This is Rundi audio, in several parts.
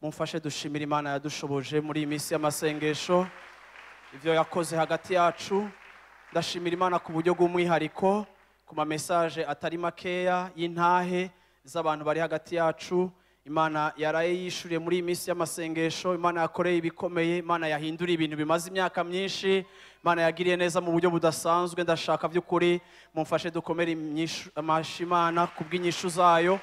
Mumfashe dushimira Imana yadushoboje muri iyi minsi y'amasengesho, ivyo yakoze hagati yacu. Ndashimira Imana ku buryo bw'umwihariko ku ma message atari makeya y'intahe z'abantu bari hagati yacu. Imana yaraye yishuriye muri iyi minsi y'amasengesho, Imana yakoreye ibikomeye, Imana yahinduriye ibintu bimaze imyaka myinshi, Imana yagiriye neza mu buryo budasanzwe. Ndashaka by'ukuri mumfashe dukomere amashi Imana kubw'inyishu zayo,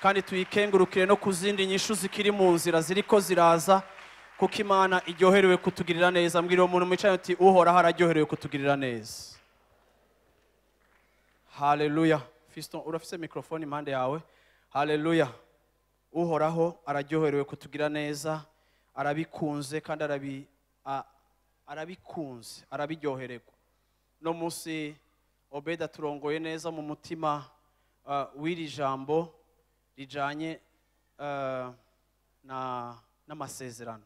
kandi tuyikengurukire no ku zindi nyishu zikiri mu nzira ziriko ziraza, kuko Imana iryoherewe kutugirira neza. Mbwira uwo muntu mwicaye uti Uhoraho araryoherewe kutugirira neza. Haleluya. Fiston, urafise microphone impande yawe. Haleluya. Uhoraho araryoherewe kutugira neza, arabikunze kandi arabikunze, arabiryohererwa. No munsi Obeda turongoye neza mu mutima w'iri jambo rijanye n'amasezerano.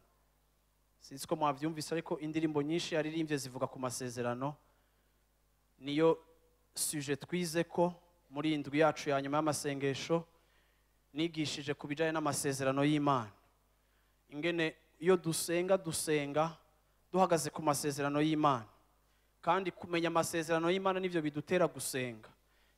Sinzi ko mwavyumvise, ariko indirimbo nyinshi yaririmbye zivuga ku masezerano. Niyo sujet twize ko muri indwi yacu ya nyuma y'amasengesho nigishije ku bijanye n'amasezerano y'Imana. Ingene iyo dusenga, dusenga duhagaze ku masezerano y'Imana, kandi kumenya amasezerano y'Imana nivyo bidutera gusenga.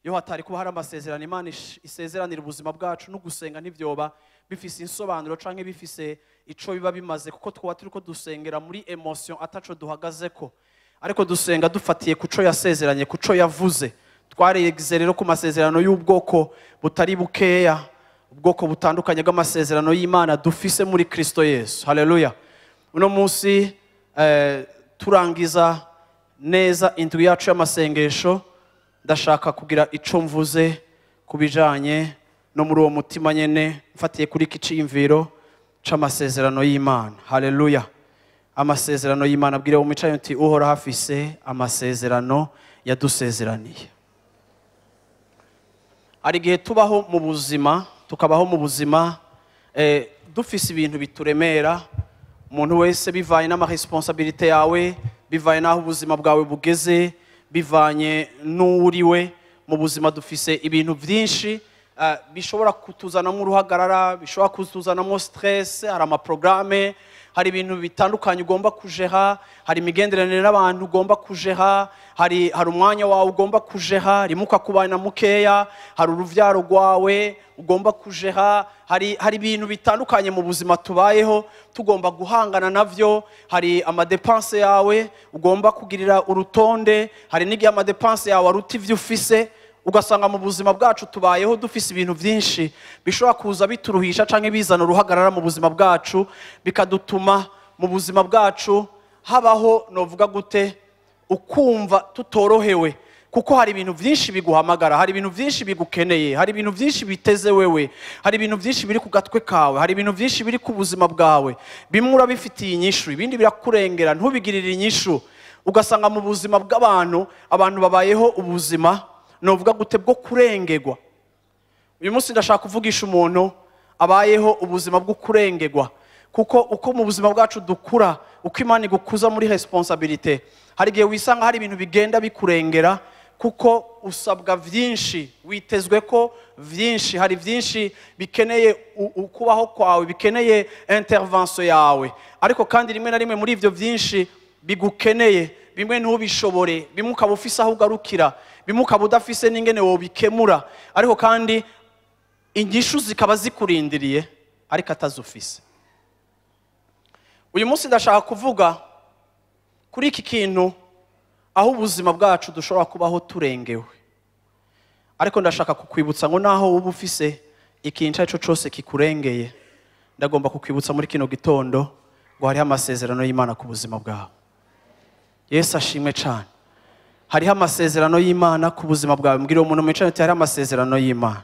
Iyo hatari kuba hari amasezerano Imana isezeranira ubuzima bwacu, no gusenga ntivyoba bifise insobanuro canke bifise ico biba bimaze, kuko twaba turiko dusengera muri emotion ataco duhagazeko. Ariko dusenga dufatiye kuco yasezeranye, kuco yavuze. Twarigeze rero ku masezerano y'ubwoko butari bukeya, ubwoko butandukanye bw'amasezerano y'Imana dufise muri Kristo Yesu. Haleluya. Uno munsi turangiza neza indwi yacu y'amasengesho, ndashaka kugira ico mvuze kubijanye no muri uwo mutima nyene, mfatiye kuri iki ciyumviro c'amasezerano y'Imana. Haleluya. Amasezerano y'Imana. Bwire uwo mwicaye uti Uhoraho afise amasezerano yadusezeraniye. Hari igihe tubaho mu buzima, tukabaho mu buzima dufise ibintu bituremera. Umuntu wese bivanye n'ama responsabilité yawe, bivanye n'aho ubuzima bwawe bugeze, bivanye n'uriwe mu buzima, dufise ibintu vyinshi bishobora kutuzanamo uruhagarara, bishobora kutuzanamo stress. Hari amaprograme, hari ibintu bitandukanye ugomba kujeha, hari imigenderanire n'abantu ugomba kujeha, hari umwanya wawe ugomba kujeha, rimuka kubana mukeya, hari uruvyaro rwawe ugomba kujeha, hari ibintu bitandukanye mu buzima tubayeho tugomba guhangana navyo, hari amadepense yawe ugomba kugirira urutonde, hari n'igihe amadepense yawe aruta ivyo ufise. Ugasanga mu buzima bwacu tubayeho dufise ibintu vyinshi bishobora kuza bituruhisha canke bizana uruhagarara mu buzima bwacu, bikadutuma mu buzima bwacu habaho, novuga gute, ukumva tutorohewe, kuko hari ibintu vyinshi biguhamagara, hari ibintu vyinshi bigukeneye, hari ibintu vyinshi biteze wewe, hari ibintu vyinshi biri ku gatwe kawe, hari ibintu vyinshi biri ku buzima bwawe. Bimwe urabifitiye inyishu, ibindi birakurengera ntubigirire inyishu. Ugasanga mu buzima bw'abantu, abantu babayeho ubuzima novuga gute bwo kurengerwa. Uyu munsi ndashaka kuvugisha umuntu abayeho ubuzima bwo kurengerwa, kuko uko mu buzima bwacu dukura, uko Imana igukuza muri responsabilité, hari igihe wisanga hari ibintu bigenda bikurengera, kuko usabwa vyinshi, witezwe ko vyinshi, hari vyinshi bikeneye ukubaho kwawe, bikeneye intervention yawe. Ariko kandi rimwe na rimwe muri ivyo vyinshi bigukeneye, bimwe ntubishobore, bimwe ukaba ufise aho ugarukira, bimwe ukaba udafise n'ingene wobikemura, ariko kandi inyishu zikaba zikurindiriye ariko atazufise. Uyu munsi ndashaka kuvuga kuri iki kintu, aho ubuzima bwacu dushobora kubaho turengewe. Ariko ndashaka kukwibutsa ngo naho uba ufise ikintu icyo cyose kikurengeye, ndagomba kukwibutsa muri kino gitondo ngo hariho amasezerano y'Imana ku buzima bwawe. Yesu ashimwe cyane. Hariho amasezerano y'Imana ku buzima bwawe. Mbwira uwo muntu mwicaye uti hariho amasezerano y'Imana.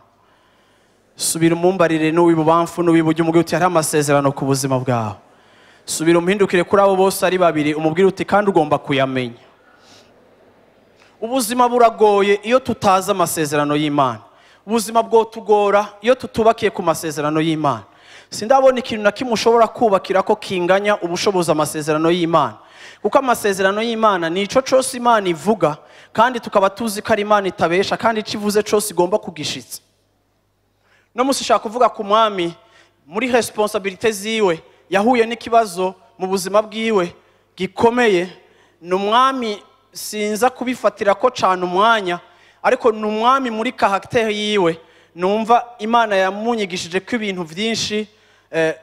Subira umumbarire n'uw'ibubamfu n'uw'iburyo, umubwire uti hariho amasezerano ku buzima bwawe. Subira umuhindukire kuri abo bose ari babiri, umubwire uti kandi ugomba kuyamenya. Ubuzima buragoye iyo tutazi amasezerano y'Imana. Ubuzima bwotugora iyo tutubakiye ku masezerano y'Imana. Sindabona ikintu na kimwe ushobora kubakira ko kinganya ubushobozi amasezerano y'Imana. Kuko amasezerano y'Imana ni ico cose Imana ivuga, kandi tukaba tuzi ko ari Imana itabesha, kandi ico ivuze cose igomba kugishitsa. No musi shaka kuvuga ku mwami muri responsabilité ziwe yahuye n'ikibazo mu buzima bwiwe gikomeye. Ni umwami, sinza kubifatira ko cyane umwanya, ariko ni umwami muri caractère yiwe numva Imana yamunyigishije ko ibintu byinshi.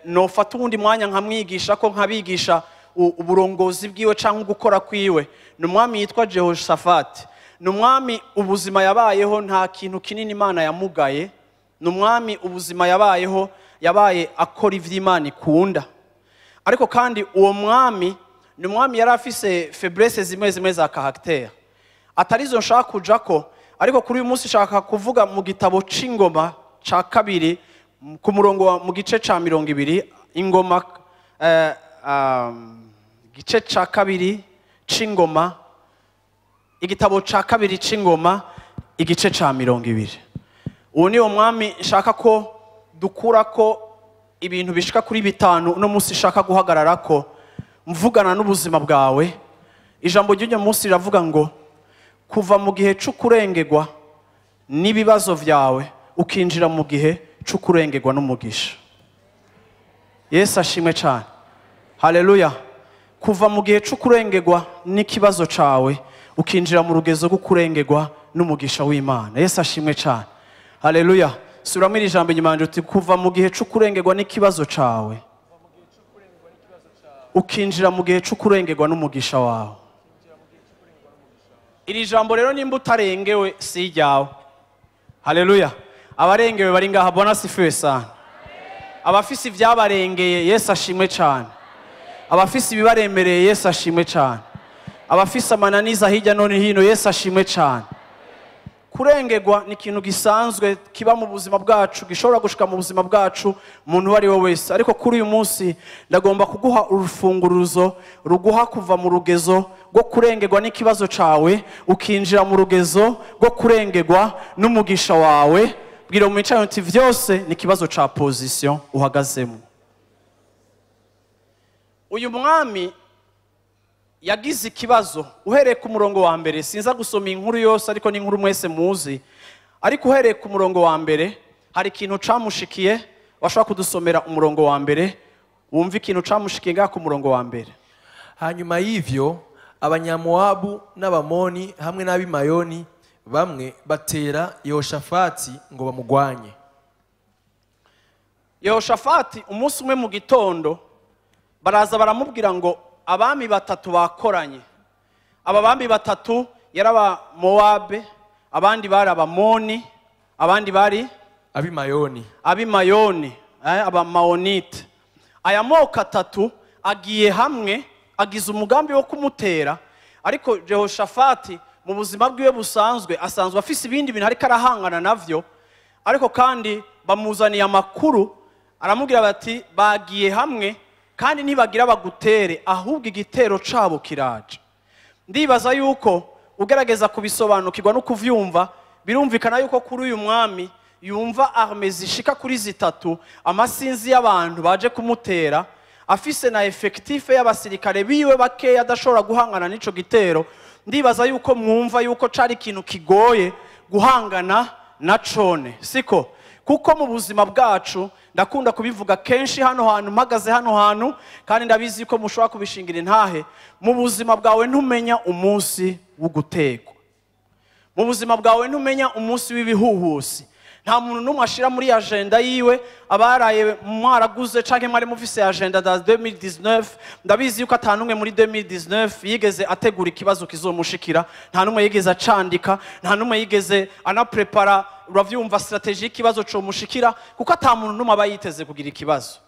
Nofata uwundi mwanya nkamwigisha ko nkabigisha uburongozi bwiwe cyangwa gukora kwiwe. Ni umwami yitwa Jehoshaphat. Ni umwami ubuzima yabayeho nta kintu kinini Imana yamugaye. Ni umwami ubuzima yabayeho yabaye akora ivy'Imana ikunda. Ariko kandi uwo mwami ni umwami yari afise faiblesse zimwe zimwe za caractère, atarizo nshaka kujako. Ariko kuri uyu munsi nshaka kuvuga mu gitabo c'Ingoma ca kabiri, ku murongo wa mu gice ca 20, Ingoma, gice ca kabiri c'Ingoma, igitabo ca kabiri c'Ingoma, igice ca 20. Uwo ni umwami nshaka ko dukura ko ibintu bishika kuri 5 uno munsi nshaka guhagarara ko mvugana n'ubuzima bwawe. Ijambo ry'uyu munsi riravuga ngo kuva mu gihe c'ukurengegwa n'ibibazo vyawe ukinjira mu gihe c'ukurengegwa n'umugisha. Yesu ashimwe cyane. Haleluya. Kuva mu gihe c'ukurengegwa n'ikibazo cawe ukinjira mu rugezo rwo kurengegwa n'umugisha w'Imana. Yesu ashimwe cyane. Haleluya. Subiramo iri jambo inyuma yanjye uti kuva mu gihe c'ukurengegwa n'ikibazo cawe ukinjira mu gihe c'ukurengegwa n'umugisha wawe. Iri jambo rero nimba utarengewe si iryawe. Haleluya. Abarengewe bari ngaha, Bwana asifiwe sana. Abafise ibyabarengeye, Yesu ashimwe cyane. Abafise ibibaremereye, Yesu ashimwe cyane. Abafise amananiza hirya no hino, Yesu ashimwe cyane. Kurengegwa ni ikintu gisanzwe kiba mu buzima bwacu, gishobora gushika mu buzima bwacu umuntu uwo ari we wese. Ariko kuri uyu munsi ndagomba kuguha urufunguruzo ruguha kuva mu rugezo rwo kurengegwa n'ikibazo cawe ukinjira mu rugezo rwo kurengegwa n'umugisha wawe. Bwira mu micayo nti vyose ni ikibazo ca position uhagazemo. Uyu mwami yagize ikibazo uhereye ku murongo wa mbere. Sinza gusoma inkuru yose, ariko ni inkuru mwese muzi. Ariko uhereye ku murongo wa mbere hari ikintu camushikiye. Washobora kudusomera umurongo wa mbere wumva ikintu camushikiye ngaha ku murongo wa mbere. Hanyuma y'ivyo Abanyamowabu n'Abamoni hamwe n'Abimayoni bamwe batera Yehoshafati ngo bamugwanye. Yehoshafati umunsi umwe mu gitondo baraza baramubwira ngo abami batatu bakoranye. Aba bami batatu yari Abamowabe, abandi bari Abamoni, abandi bari Abimayoni. Abimayoni, Abamaonite. Aya moko atatu agiye hamwe agize umugambi wo kumutera. Ariko Jehoshafati mu buzima bwiwe busanzwe asanzwe afise ibindi bintu ariko arahangana navyo. Ariko kandi bamuzaniye amakuru, aramubwira bati bagiye hamwe kandi ntibagira bagutere, ahubwo igitero cabo kiraje. Ndibaza yuko ugerageza kubisobanukirwa no kuvyumva, birumvikana yuko kuri uyu mwami yumva arme zishika kuri 3, amasinzi y'abantu baje kumutera, afise na effectif y'abasirikare biwe bakeya adashobora guhangana n'ico gitero. Ndibaza yuko mwumva yuko cari ikintu kigoye guhangana na cone, siko? Kuko mu buzima bwacu ndakunda kubivuga kenshi hano hantu mpagaze hano hantu, kandi ndabizi ko mushobora kubishingira intahe. Mu buzima bwawe ntumenya umunsi w'ugutegwa. Mu buzima bwawe ntumenya umunsi w'ibihuhusi. Nta muntu n'umwe ashira muri agenda yiwe abaraye mwaraguze canke mwari mufise agenda da 2019. Ndabizi yuko ata numwe muri 2019 yigeze ategura ikibazo kizomushikira, nta numwe yigeze acandika, nta numwe yigeze anaprepara, uravyumva, strategie y'ikibazo comushikira, kuko ata muntu n'umwe aba yiteze kugira ikibazo.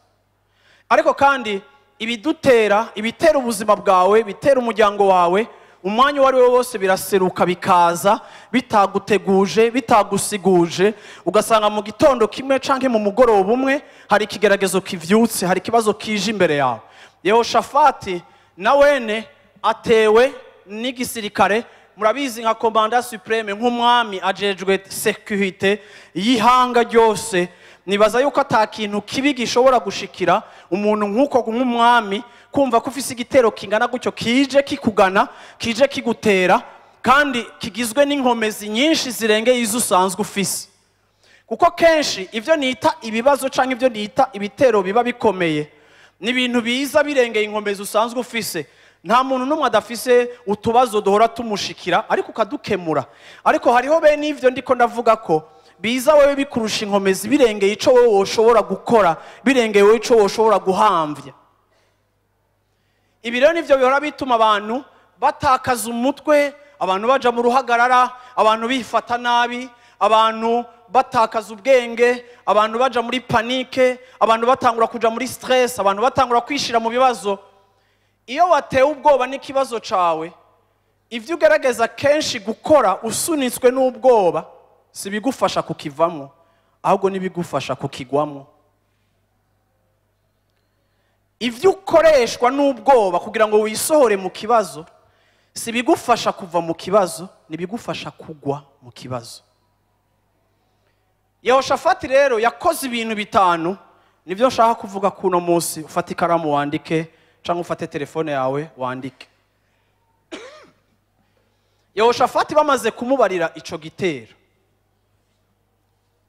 Ariko kandi ibidutera, ibitera ubuzima bwawe, bitera umuryango wawe, umwanya uwo ari we wose biraseruka bikaza bitaguteguje, bitagusiguje. Ugasanga mu gitondo kimwe canke mu mugoroba umwe hari ikigeragezo kivyutse, hari ikibazo kije imbere yawe. Yehoshafati na wene atewe n'igisirikare. Murabizi nka commandant supreme, nk'umwami ajejwe sécurité y'ihanga ryose. Nibaza yuko ata kintu kibi gishobora gushikira umuntu nk'uko nk'umwami, kumva ko ufise igitero kingana gutyo kije kikugana, kije kigutera, kandi kigizwe n'inkomezi nyinshi zirengeye izo usanzwe ufise. Kuko kenshi ibyo nita ibibazo cyangwa ibyo nita ibitero biba bikomeye, ni ibintu biza birengeye inkomezi usanzwe ufise. Nta muntu n'umwe adafise utubazo duhora tumushikira, ariko ukadukemura. Ariko hariho bene ivyo ndiko ndavuga ko biza wewe bikurusha inkomezi, birengeye ico wowe woshobora gukora, birengeye wowe ico woshobora guhamvya. Ibi rero nivyo bihora bituma abantu batakaza umutwe, abantu baja mu ruhagarara, abantu bifata nabi, abantu batakaza ubwenge, abantu baja muri panique, abantu batangura kuja muri stress, abantu batangura kwishira mu bibazo. Iyo watewe ubwoba n'ikibazo cawe, ivyo ugerageza kenshi gukora usunitswe n'ubwoba si bigufasha kukivamo, ahubwo nibigufasha kukigwamo. Ivyo ukoreshwa n'ubwoba kugira ngo wisohore mu kibazo si bigufasha kuva mu kibazo, nibigufasha kugwa mu kibazo. Yehoshafati rero yakoze ibintu bitanu, nivyo nshaka kuvuga kuno munsi. Ufate ikaramu wandike, cyangwa ufate telefone yawe wandike. Yehoshafati bamaze kumubarira ico gitero,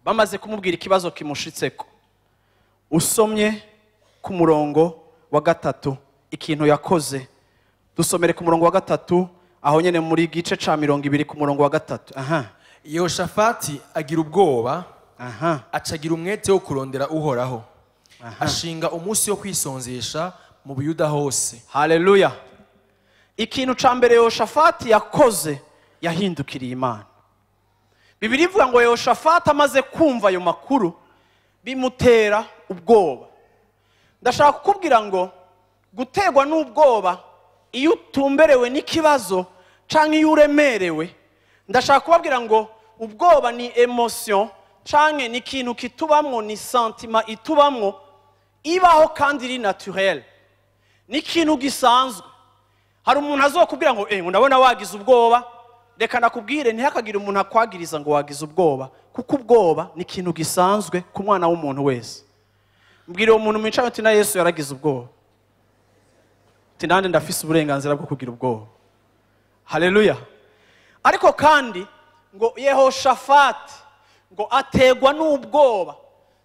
bamaze kumubwira ikibazo kimushitseko, usomye ku murongo wa 3 ikintu yakoze. Dusomere ku murongo wa 3 aho nyene muri gice ca 20 ku murongo wa 3. Aha. Yehoshafati agira ubwoba, acagira umwete wo kurondera Uhoraho, ashinga umunsi wo kwisonzesha mu Buyuda hose. Haleluya. Ikintu ca mbere Yehoshafati yakoze, yahindukiriye Imana. Bibiliya ivuga ngo Yehoshafati amaze kumva ayo makuru bimutera ubwoba. Ndashaka kukubwira ngo gutegwa n'ubwoba iyo utumberewe n'ikibazo canke iyo uremerewe, ndashaka kubabwira ngo ubwoba ni emotion canke ni ikintu kitubamwo, ni sentiment itubamwo, ibaho kandi iri naturel, ni ikintu gisanzwe. Hari umuntu azokubwira ngo ndabona wagize ubwoba, reka nakubwire ntihakagire umuntu akwagiriza ngo wagize ubwoba, kuko ubwoba ni ikintu gisanzwe ku mwana w'umuntu wese. Mbwira uwo muntu mwicaye uti na Yesu yaragize ubwoba, uti nande ndafise uburenganzira bwo kugira ubwoba. Haleluya. Ariko kandi ngo Yehoshafati ngo ategwa n'ubwoba.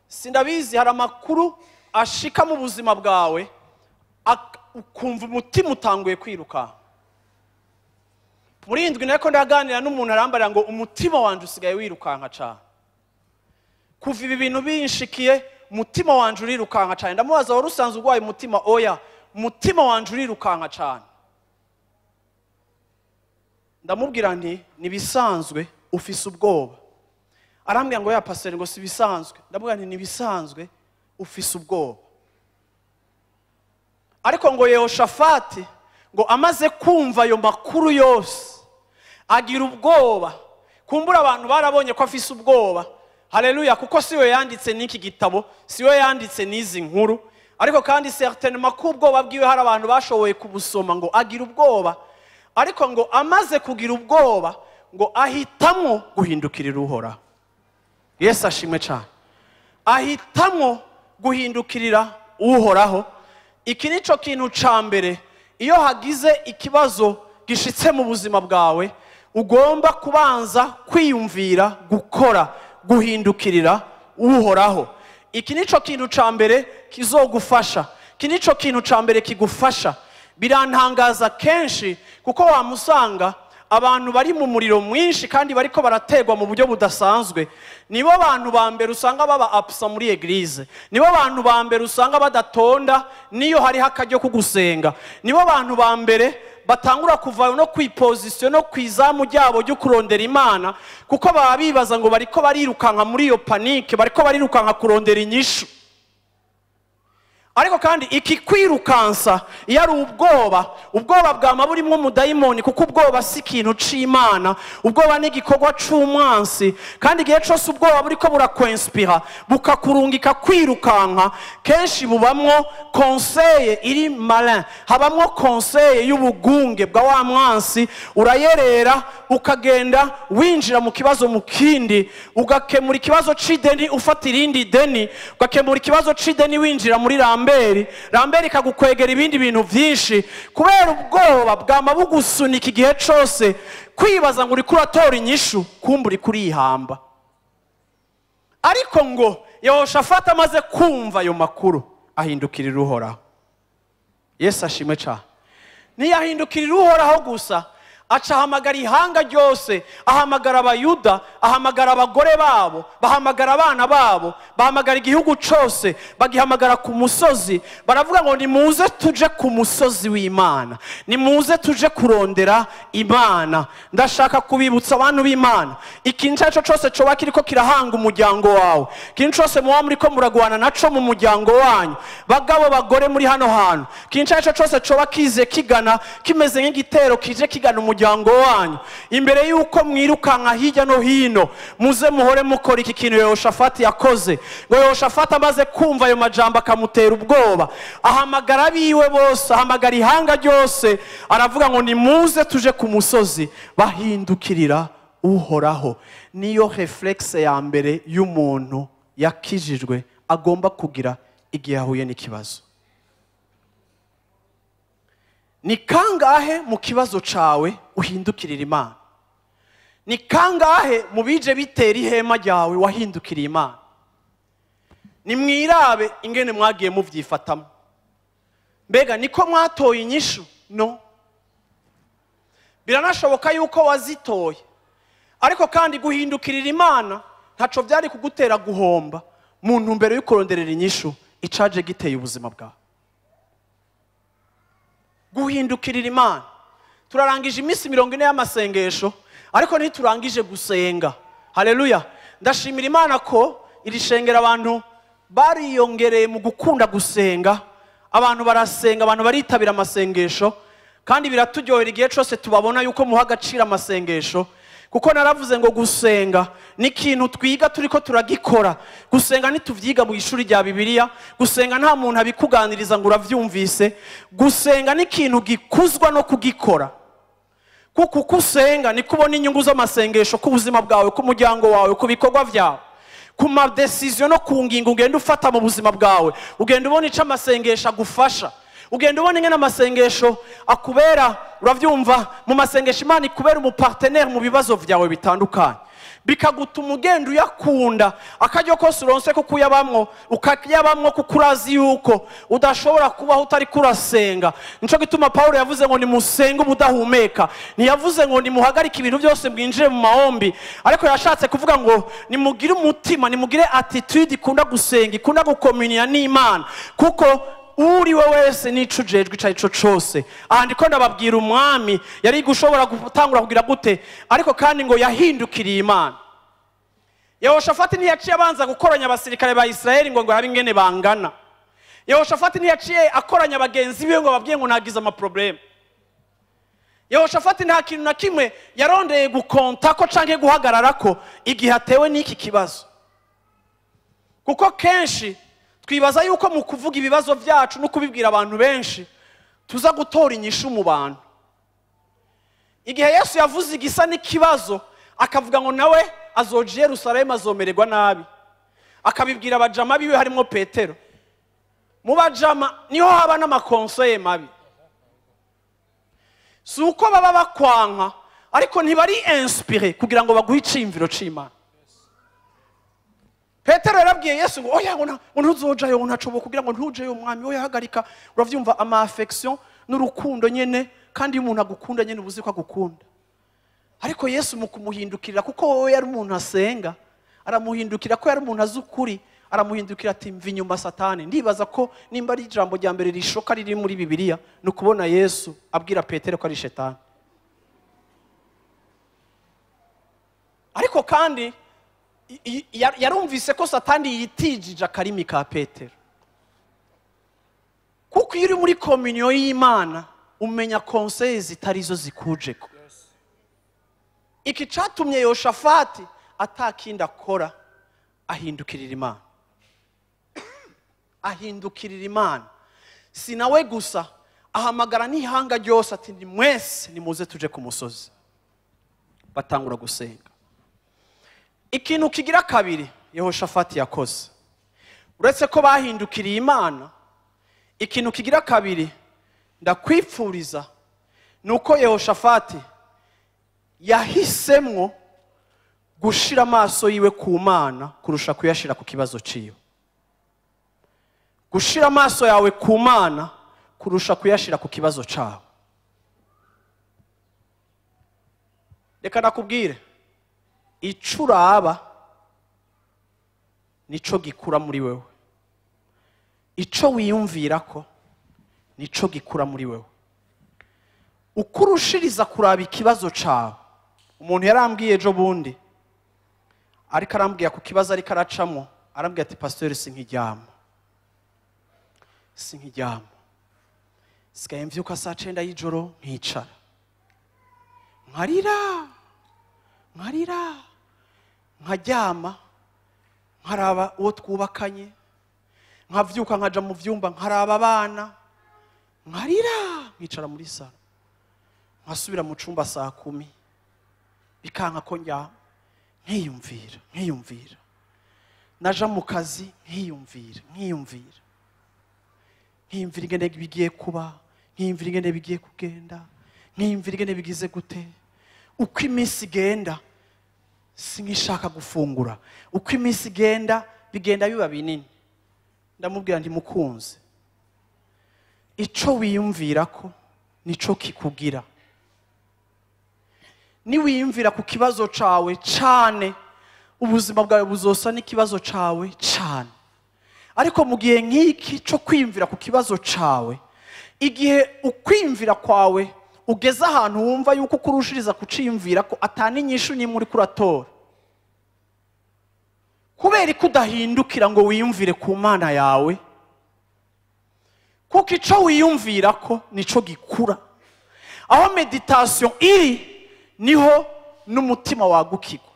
Sindabizi, hari amakuru ashika mu buzima bwawe ukumva umutima utanguye kwiruka. Muri indwi nako ndaganira n'umuntu arambarira ngo umutima wanje usigaye wirukanka cyane. Kuva ibi bintu binshikiye umutima wanje urirukanka cyane. Ndamubaza wari usanzwe urwaye umutima? Oya, umutima wanje urirukanka cyane. Ndamubwira nti nibisanzwe ufise ubwoba. Arambwira ngo ya pastor ngo si bisanzwe. Ndamubwira nti nibisanzwe ufise ubwoba. Ariko ngo Yehoshafati ngo amaze kumva ayo makuru yose agira ubwoba. Kumbura abantu barabonye ko afise ubwoba. Haleluya, kuko siwe yanditse n'iki gitabo, siwe yanditse n'izi nkuru. Ariko kandi certainement ko ubwoba bwiwe hari abantu bashoboye kubusoma ngo agira ubwoba. Ariko ngo amaze kugira ubwoba ngo ahitamwo guhindukirira Uhoraho. Yesu ashimwe cyane. Ahitamwo guhindukirira Uhoraho. Iki nico kintu ca mbere, iyo hagize ikibazo gishitse mu buzima bwawe ugomba kubanza kwiyumvira gukora, guhindukirira Uhoraho. Iki nico kintu ca mbere kizogufasha. Iki nico kintu ca mbere kigufasha. Birantangaza kenshi kuko wamusanga abantu bari mu muriro mwinshi kandi bariko barategwa mu buryo budasanzwe, nibo bantu ba mbere usanga baba absent muri eglise, nibo bantu ba mbere usanga badatonda niyo hari hakajyo kugusenga, nibo bantu ba mbere batangura kuva no kwiposition no kwizamu ryabo ryo kurondera Imana, kuko baba bibaza ngo bariko barirukanka muri iyo panique, bariko barirukanka kurondera inyishu. Ariko kandi iki kwirukansa iyo ari ubwoba, ubwoba bwama burimwo umudayimoni, kuko ubwoba si ikintu c'Imana, ubwoba ni igikorwa c'umwansi. Kandi igihe cose ubwoba buriko burakwinspira bukakurungika kwirukanka, kenshi bubamwo conseil iri malin, habamwo conseil y'ubugunge bwa wa mwansi. Urayerera ukagenda winjira mu kibazo mu kindi, ugakemura ikibazo c'ideni ufata irindi deni, ugakemura ikibazo c'ideni winjira muri Ramberi kagukwegera ibindi bintu byinshi, kubera ubwoba bwama bugusunika igihe cose kwibaza ngo uriko uratora inyishu, kumbe uriko urihamba. Ariko ngo Yehoshafati amaze kumva ayo makuru ahindukirira Uhoraho. Yesu ashimwe cyane. Ntiyahindukirira Uhoraho gusa, aca ahamagara ihanga ryose, ahamagara Abayuda, ahamagara abagore babo, bahamagara abana babo, bahamagara igihugu cyose, bagihamagara ku musozi. Baravuga ngo nimuze tuje ku musozi w'Imana, nimuze tuje kurondera Imana. Ndashaka kubibutsa abantu b'Imana, ikintu icyo cyose coba kiriko kirahanga umuryango wawe, ikintu cyose muba muriko muragwana naco mu muryango wanyu, bagabo bagore muri hano hantu, ikintu icyo cyose coba kize kigana kimeze nk'igitero kije kigana umuryango wanyu, imbere yuko mwirukanka hirya no hino, muze muhore mukora iki kintu Yehoshafati yakoze. Ngo Yehoshafati amaze kumva ayo majambo akamutera ubwoba, ahamagara abiwe bose, ahamagara ihanga ryose, aravuga ngo nimuze tuje ku musozi. Bahindukirira Uhoraho. Niyo reflexe ya mbere y'umuntu yakijijwe agomba kugira igihe ahuye n'ikibazo. Ni kangahe mu kibazo cawe uhindukirira Imana? Ni kangahe mu bije bitera ihema ryawe wahindukiriye Imana? Nimwirabe ingene mwagiye muvyifatamo. Mbega niko mwatoye inyishu? No. Biranashoboka yuko wazitoye, ariko kandi guhindukirira Imana ntaco vyari kugutera guhomba mu ntumbero yo kuronderera inyishu icaje giteye ubuzima bwawe. Guhindukirira Imana. Turarangije iminsi 40 y'amasengesho, ariko ntiturangije gusenga. Haleluya. Ndashimira Imana ko iri shengera abantu bariyongereye mu gukunda gusenga. Abantu barasenga, abantu baritabira amasengesho, kandi biraturyohera igihe cyose tubabona yuko muha agaciro amasengesho. Kuko naravuze ngo gusenga ni ikintu twiga turiko turagikora. Gusenga ntituvyiga mu ishuri rya Bibiliya, gusenga nta muntu abikuganiriza ngo uravyumvise. Gusenga ni ikintu gikuzwa no kugikora. Kuko uko usenga niko ubona inyungu z'amasengesho ku buzima bwawe, ku muryango wawe, ku bikorwa vyawe, ku ma decision no ku ngingo ugenda ufata mu buzima bwawe. Ugenda ubona ico amasengesho agufasha, ugenda ubona ingene amasengesho akubera, uravyumva, mu masengesho Imana ikubera umupartenaire mu bibazo vyawe bitandukanye, bikagutuma ugenda uyakunda. Akaryo kose uronse ko kuyabamwo, ukayabamwo kuko urazi yuko udashobora kubaho utari kurasenga. Nico gituma Paulo yavuze ngo nimusenge ubudahumeka. Ntiyavuze ngo nimuhagarike ibintu byose mwinjire mu maombi, ariko yashatse kuvuga ngo nimugire umutima, nimugire attitude ikunda gusenga, ikunda gukomunia n'Imana, kuko uri we wese nico ujejwe ico arico cose. Aha ndiko ndababwira umwami yari gushobora gutangura kugira gute, ariko kandi ngo yahindukiriye Imana. Yehoshafati ntiyaciye abanza gukoranya abasirikare ba Isirayeli ngo habe ingene bangana. Yehoshafati ntiyaciye akoranya bagenzi biwe ngo babwiye ngo nagize amaprobleme. Yehoshafati nta kintu na kimwe yarondeye gukonta ko canke guhagarara ko igihe atewe n'iki kibazo. Kuko kenshi twibaza yuko mu kuvuga ibibazo byacu no kubibwira abantu benshi tuza gutora inyishu mu bantu. Igihe Yesu yavuze igisa n'ikibazo akavuga ngo nawe azoja i Yerusalemu azomererwa nabi, akabibwira abajama biwe harimo Petero. Mu bajama niho haba n'amakonseye mabi. Si uko baba bakwanka, ariko ntibari inspiré kugira ngo baguhe iciyumviro c'Imana. Petero yarabwiye Yesu ngo oya, ngo ntuzojayo, ngo ntacobo kugira ngo ntujeyo umwami, oya hagarika. Uravyumva ama affection n'urukundo nyene, kandi iyo umuntu agukunda nyene ubuzi ko agukunda. Ariko Yesu mu kumuhindukirira, kuko wowe yari umuntu asenga, aramuhindukira ko yari umuntu azi ukuri, aramuhindukira ati mva inyuma Satani. Ndibaza ko nimba ari ijambo rya mbere rishoka riri muri Bibiliya, ni ukubona Yesu abwira Petero ko ari shetani. Ariko kandi yarumvise ko Satani yitijije akarimi ka Petero. Kuko iyo uri muri communion y'Imana umenya conseils zitari zo zikujeko. Iki catumye Yehoshafati atakindi akora, ahindukirira Imana. Ahindukirira Imana. Si nawe gusa, ahamagara n'ihanga ryose ati ni mwese nimuze tuje ku musozi. Batangura gusenga. Ikintu kigira kabiri Yehoshafati yakoze, uretse ko bahindukiriye Imana, ikintu kigira kabiri ndakwipfuriza nuko Yehoshafati yahisemwo Gushira amaso yiwe ku Mana kurusha kuyashira ku kibazo ciwe. Gushira amaso yawe ku Mana kurusha kuyashira ku kibazo cawe. Reka nakubwire, ico uraba nico gikura muri wewe, ico wiyumvirako nico gikura muri wewe. Ukurushiriza kuraba ikibazo cawe. Umuntu yarambwiye ejo bundi, ariko arambwiye ku kibazo ariko aracamo, arambwiye ati pasteur sinkiryama, sinkiryama, sigaye mvyuka saa 9 y'ijoro nkicara nkarira nkarira nkaryama nkaraba uwo twubakanye, nkavyuka nkaja mu vyumba nkaraba abana nkarira, nkicara muri salo nkasubira mu cumba saa 10 bikanka ko njya, nkiyumvira nkiyumvira, naja mu kazi nkiyumvira nkiyumvira, nkiyumvira ingene bigiye kuba, nkiyumvira ingene bigiye kugenda, nkiyumvira ingene bigize gute. Uko iminsi igenda sinkishaka gufungura, uko iminsi igenda bigenda biba binini. Ndamubwira nti mukunzi, ico wiyumvira ko nico kikugira. Niwiyumvira ku kibazo cawe cane, ubuzima bwawe buzosa n'ikibazo cawe cane. Ariko mu gihe nk'iki co kwiyumvira ku kibazo cawe, igihe ukwiyumvira kwawe ugeze ahantu wumva yuko kurushiriza kuciyumvira ko atani inyishu nimwe uri kuratora, kubera ko udahindukira ngo wiyumvire ku Mana yawe, kuko ico wiyumvira ko nico gikura. Aho meditation iri niho n'umutima wagukirwa.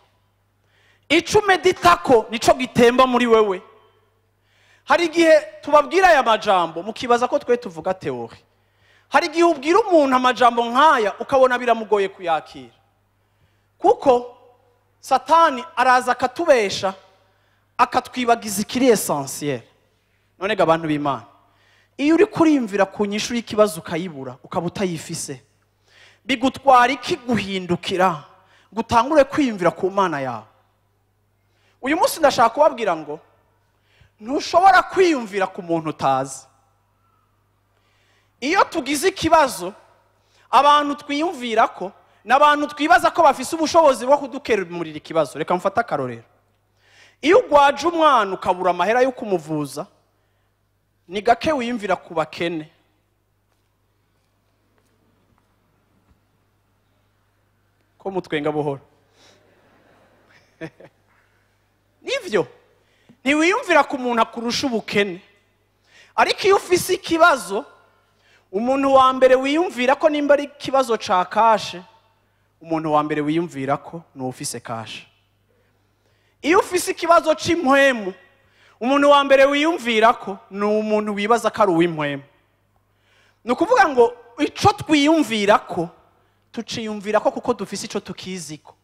Ico umeditako nico gitemba muri wewe. Hari igihe tubabwira aya majambo mukibaza ko twe tuvuga theorie. Hari igihe ubwira umuntu amajambo nkaya ukabona biramugoye kuyakira, kuko Satani araza akatubesha akatwibagiza ikiri essentiel. None ga abantu b'Imana, iyo uri kurimvira ku nyishu y'ikibazo ukayibura ukaba utayifise, bigutwara iki guhindukira gutangure kwiyumvira ku Mana yawe? Uyu munsi ndashaka kubabwira ngo ntushobora kwiyumvira ku muntu utazi. Iyo tugize ikibazo, abantu twiyumvira ko n'abantu twibaza ko bafise ubushobozi bwo kudukemurira ikibazo. Reka mfate akarorero. Iyo ugwaje umwana ukabura amahera yo kumuvuza, ni gake wiyumvira ku bakene. Ko mutwenga buhoro. Nivyo, ntiwiyumvira ku muntu akurusha ubukene. Ariko iyo ufise ikibazo, umuntu wa mbere wiyumvira ko nimba ari ikibazo ca kashe, umuntu wa mbere wiyumvira ko ni ufise kashe. Iyo ufise ikibazo c'impwemu, umuntu wa mbere wiyumvira ko ni umuntu wibaza ko ari uw'impwemu. Ni ukuvuga ngo ico twiyumvira ko tuciyumvira ko kuko dufise ico tukiziko.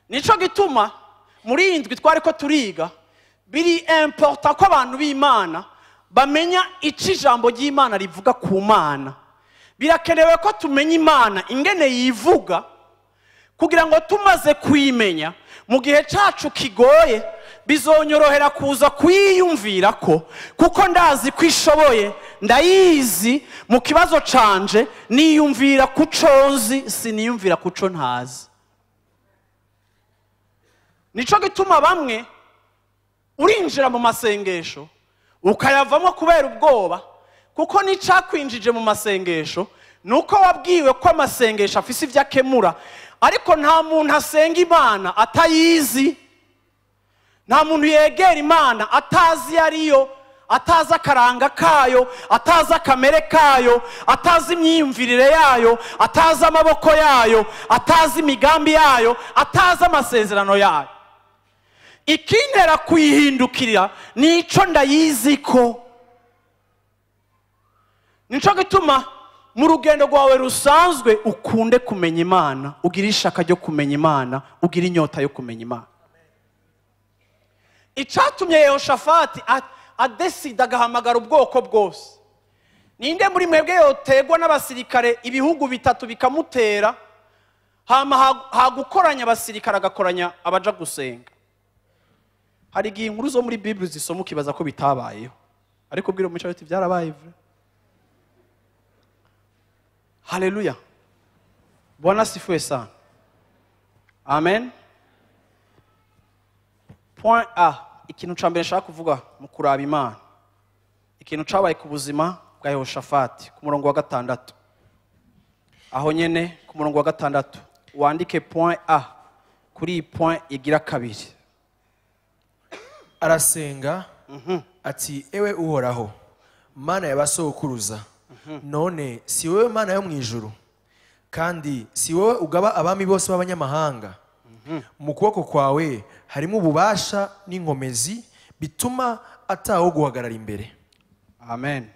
Nico gituma muri indwi twari ko turiga, biri important ko abantu b'Imana bamenya ico ijambo ry'Imana rivuga ku Mana. Birakenewe ko tumenya Imana ingene yivuga, kugira ngo tumaze kuyimenya mu gihe cacu kigoye bizonyorohera kuza kwiyumvira ko, kuko ndazi kwishoboye, ndayizi mu kibazo canje, niyumvira kuco nzi, siniyumvira kuco ntazi. Nico gituma bamwe urinjira mu masengesho ukayavamo kubera ubwoba, kuko nicakwinjije mu masengesho nuko wabwiwe ko amasengesho afise ivyo akemura. Ariko nta muntu asenga Imana atayizi, nta muntu yegera Imana atazi ariyo, atazi akaranga kayo, atazi akamere kayo, atazi imyiyumvirire yayo, atazi amaboko yayo, atazi imigambi yayo, atazi amasezerano yayo. Ikintera kuyihindukirira nico ndayiziko. Nico gituma mu rugendo rwawe rusanzwe ukunde kumenya Imana, ugira ishaka ryo kumenya Imana, ugira inyota yo kumenya Imana. Icatumye Yehoshafati adesida agahamagara ubwoko bwose. Ninde muri mwebwe yotegwa n'abasirikare ibihugu bitatu bikamutera, Hama hagukoranya abasirikare agakoranya abaja gusenga. Hari igihe inkuru zo muri Bible zisoma ukibaza ko bitabayeho, ariko ubwira umuco ati byarabaye vre. Haleluya, Bwana asifiwe sana. Amen. Point A, ikintu ca mbere nshaka kuvuga mu kuraba Imana, ikintu cabaye ku buzima bwa Yehoshafati ku murongo wa 6. Aho nyene ku murongo wa 6 wandike point A kuri iyi point igira 2. Arasenga ati ewe Uhoraho Mana y'abasokuruza, none si wowe Mana yo mu ijuru, kandi si wowe ugaba abami bose b'abanyamahanga? Mu kuboko kwawe harimo ububasha n'inkomezi bituma atawo guhagarara imbere. Amen.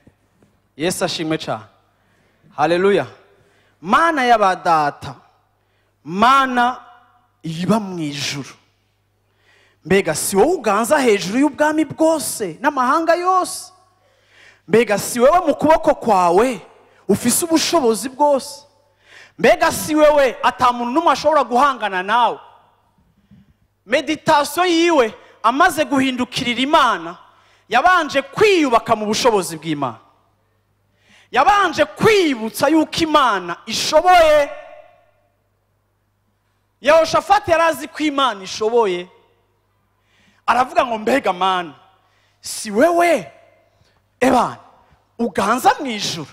Yesu ashimwe cyane. Haleluya. Mana y'abadata, Mana iba mu ijuru, mbega si wowe uganza hejuru y'ubwami bwose n'amahanga yose? Mbega si wewe mu kuboko kwawe ufise ubushobozi bwose? Mbega si wewe ata muntu n'umwe ashobora guhangana nawe? Meditation yiwe amaze guhindukirira Imana, yabanje kwiyubaka mu bushobozi bw'Imana, yabanje kwibutsa yuko Imana ishoboye. Yehoshafati yarazi ko Imana ishoboye, aravuga ngo mbega Mana, si wewe ebana uganza mu ijuru?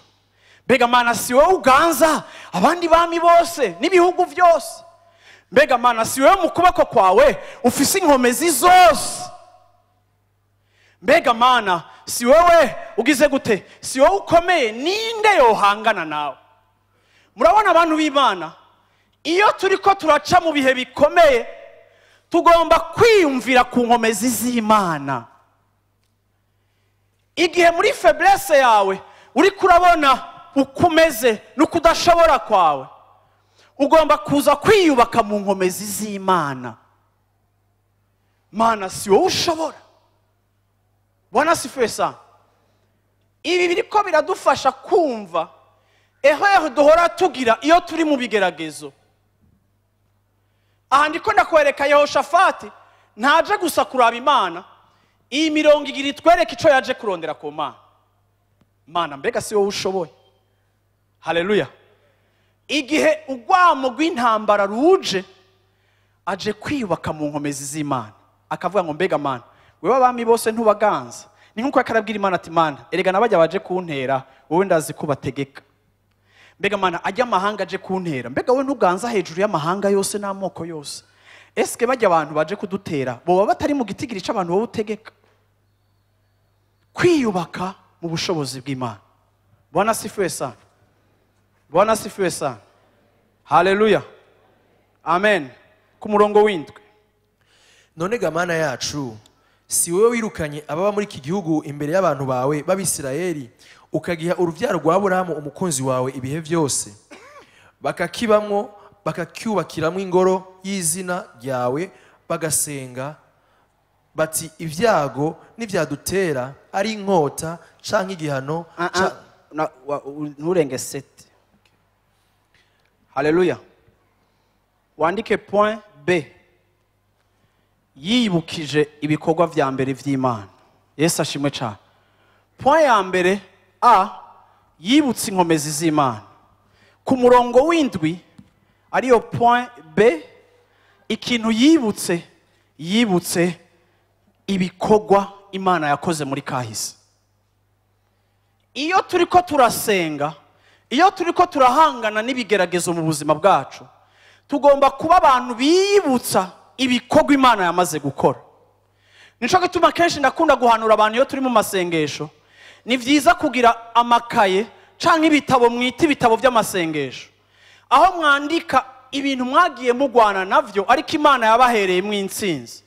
Mbega Mana, si wewe uganza abandi bami bose n'ibihugu byose? Mbega Mana, si wewe mu kuboko kwawe ufise inkomezi zose? Mbega Mana, si wewe ugize gute? Si wowe ukomeye? Ninde yohangana nawe? Murabona abantu b'Imana, iyo turiko turaca mu bihe bikomeye, tugomba kwiyumvira ku nkomezi z'Imana. Igihe muri faiblesse yawe uri kurabona uko umeze n'ukudashobora kwawe, ugomba kuza kwiyubaka mu nkomezi z'Imana. Mana, si wowe ushobora. Bwana asifiwe sana. Ibi biriko biradufasha kumva erreur duhora tugira iyo turi mu bigeragezo. Aha ndiko ndakwereka Yehoshafati ntaje gusa kuraba Imana, iyi mirongo igira itwereke ico yaje kurondera ku Mana. Mana, mbega si wowe ushoboye? Haleluya. Igihe urwamo rw'intambara ruje, aje kwiyubaka mu nkomezi z'Imana, akavuga ngo mbega Mana, wewe abami bose ntubaganza. Ni nkuko yakarabwira Imana ati Mana, erega nabajya baje kuntera, wowe ndazi kubategeka. Mbega Mana, ajya amahanga aje kuntera, mbega wowe ntuganza hejuru y'amahanga yose n'amoko yose? Eske bajya abantu baje kudutera boba batari mu gitigiri c'abantu wowe utegeka? Kwiyubaka mu bushobozi bw'Imana. Bwana asifiwe sana. Bwana asifiwe sana. Haleluya. Amen. Ku murongo w'indwi. None ga Mana yacu, si wowe wirukanye ababa muri iki gihugu imbere y'abantu bawe b'Abisirayeli, ukagiha uruvyaro rwa Aburahamu umukunzi wawe ibihe byose, bakakibamwo bakacyubakiramwo ingoro y'izina ryawe, bagasenga bati ibyago nibyadutera ari inkota canke igihano nturenge 7. Haleluya. Wandike point B. Yibukije ibikorwa vya mbere vy'Imana. Yesu ashimwe cyane. Point ya mbere A, yibutse inkomezi z'Imana. Ku murongo w'indwi ariyo point B, ikintu yibutse, yibutse ibikorwa Imana yakoze muri kahise. Iyo turiko turasenga, iyo turiko turahangana n'ibigeragezo mu buzima bwacu, tugomba kuba abantu bibutsa ibikorwa Imana yamaze gukora. Nico gituma kenshi ndakunda guhanura abantu iyo turi mu masengesho, ni vyiza kugira amakaye canke ibitabo mwita ibitabo by'amasengesho, aho mwandika ibintu mwagiye mugwana navyo ariko Imana yabahereye mu intsinzi.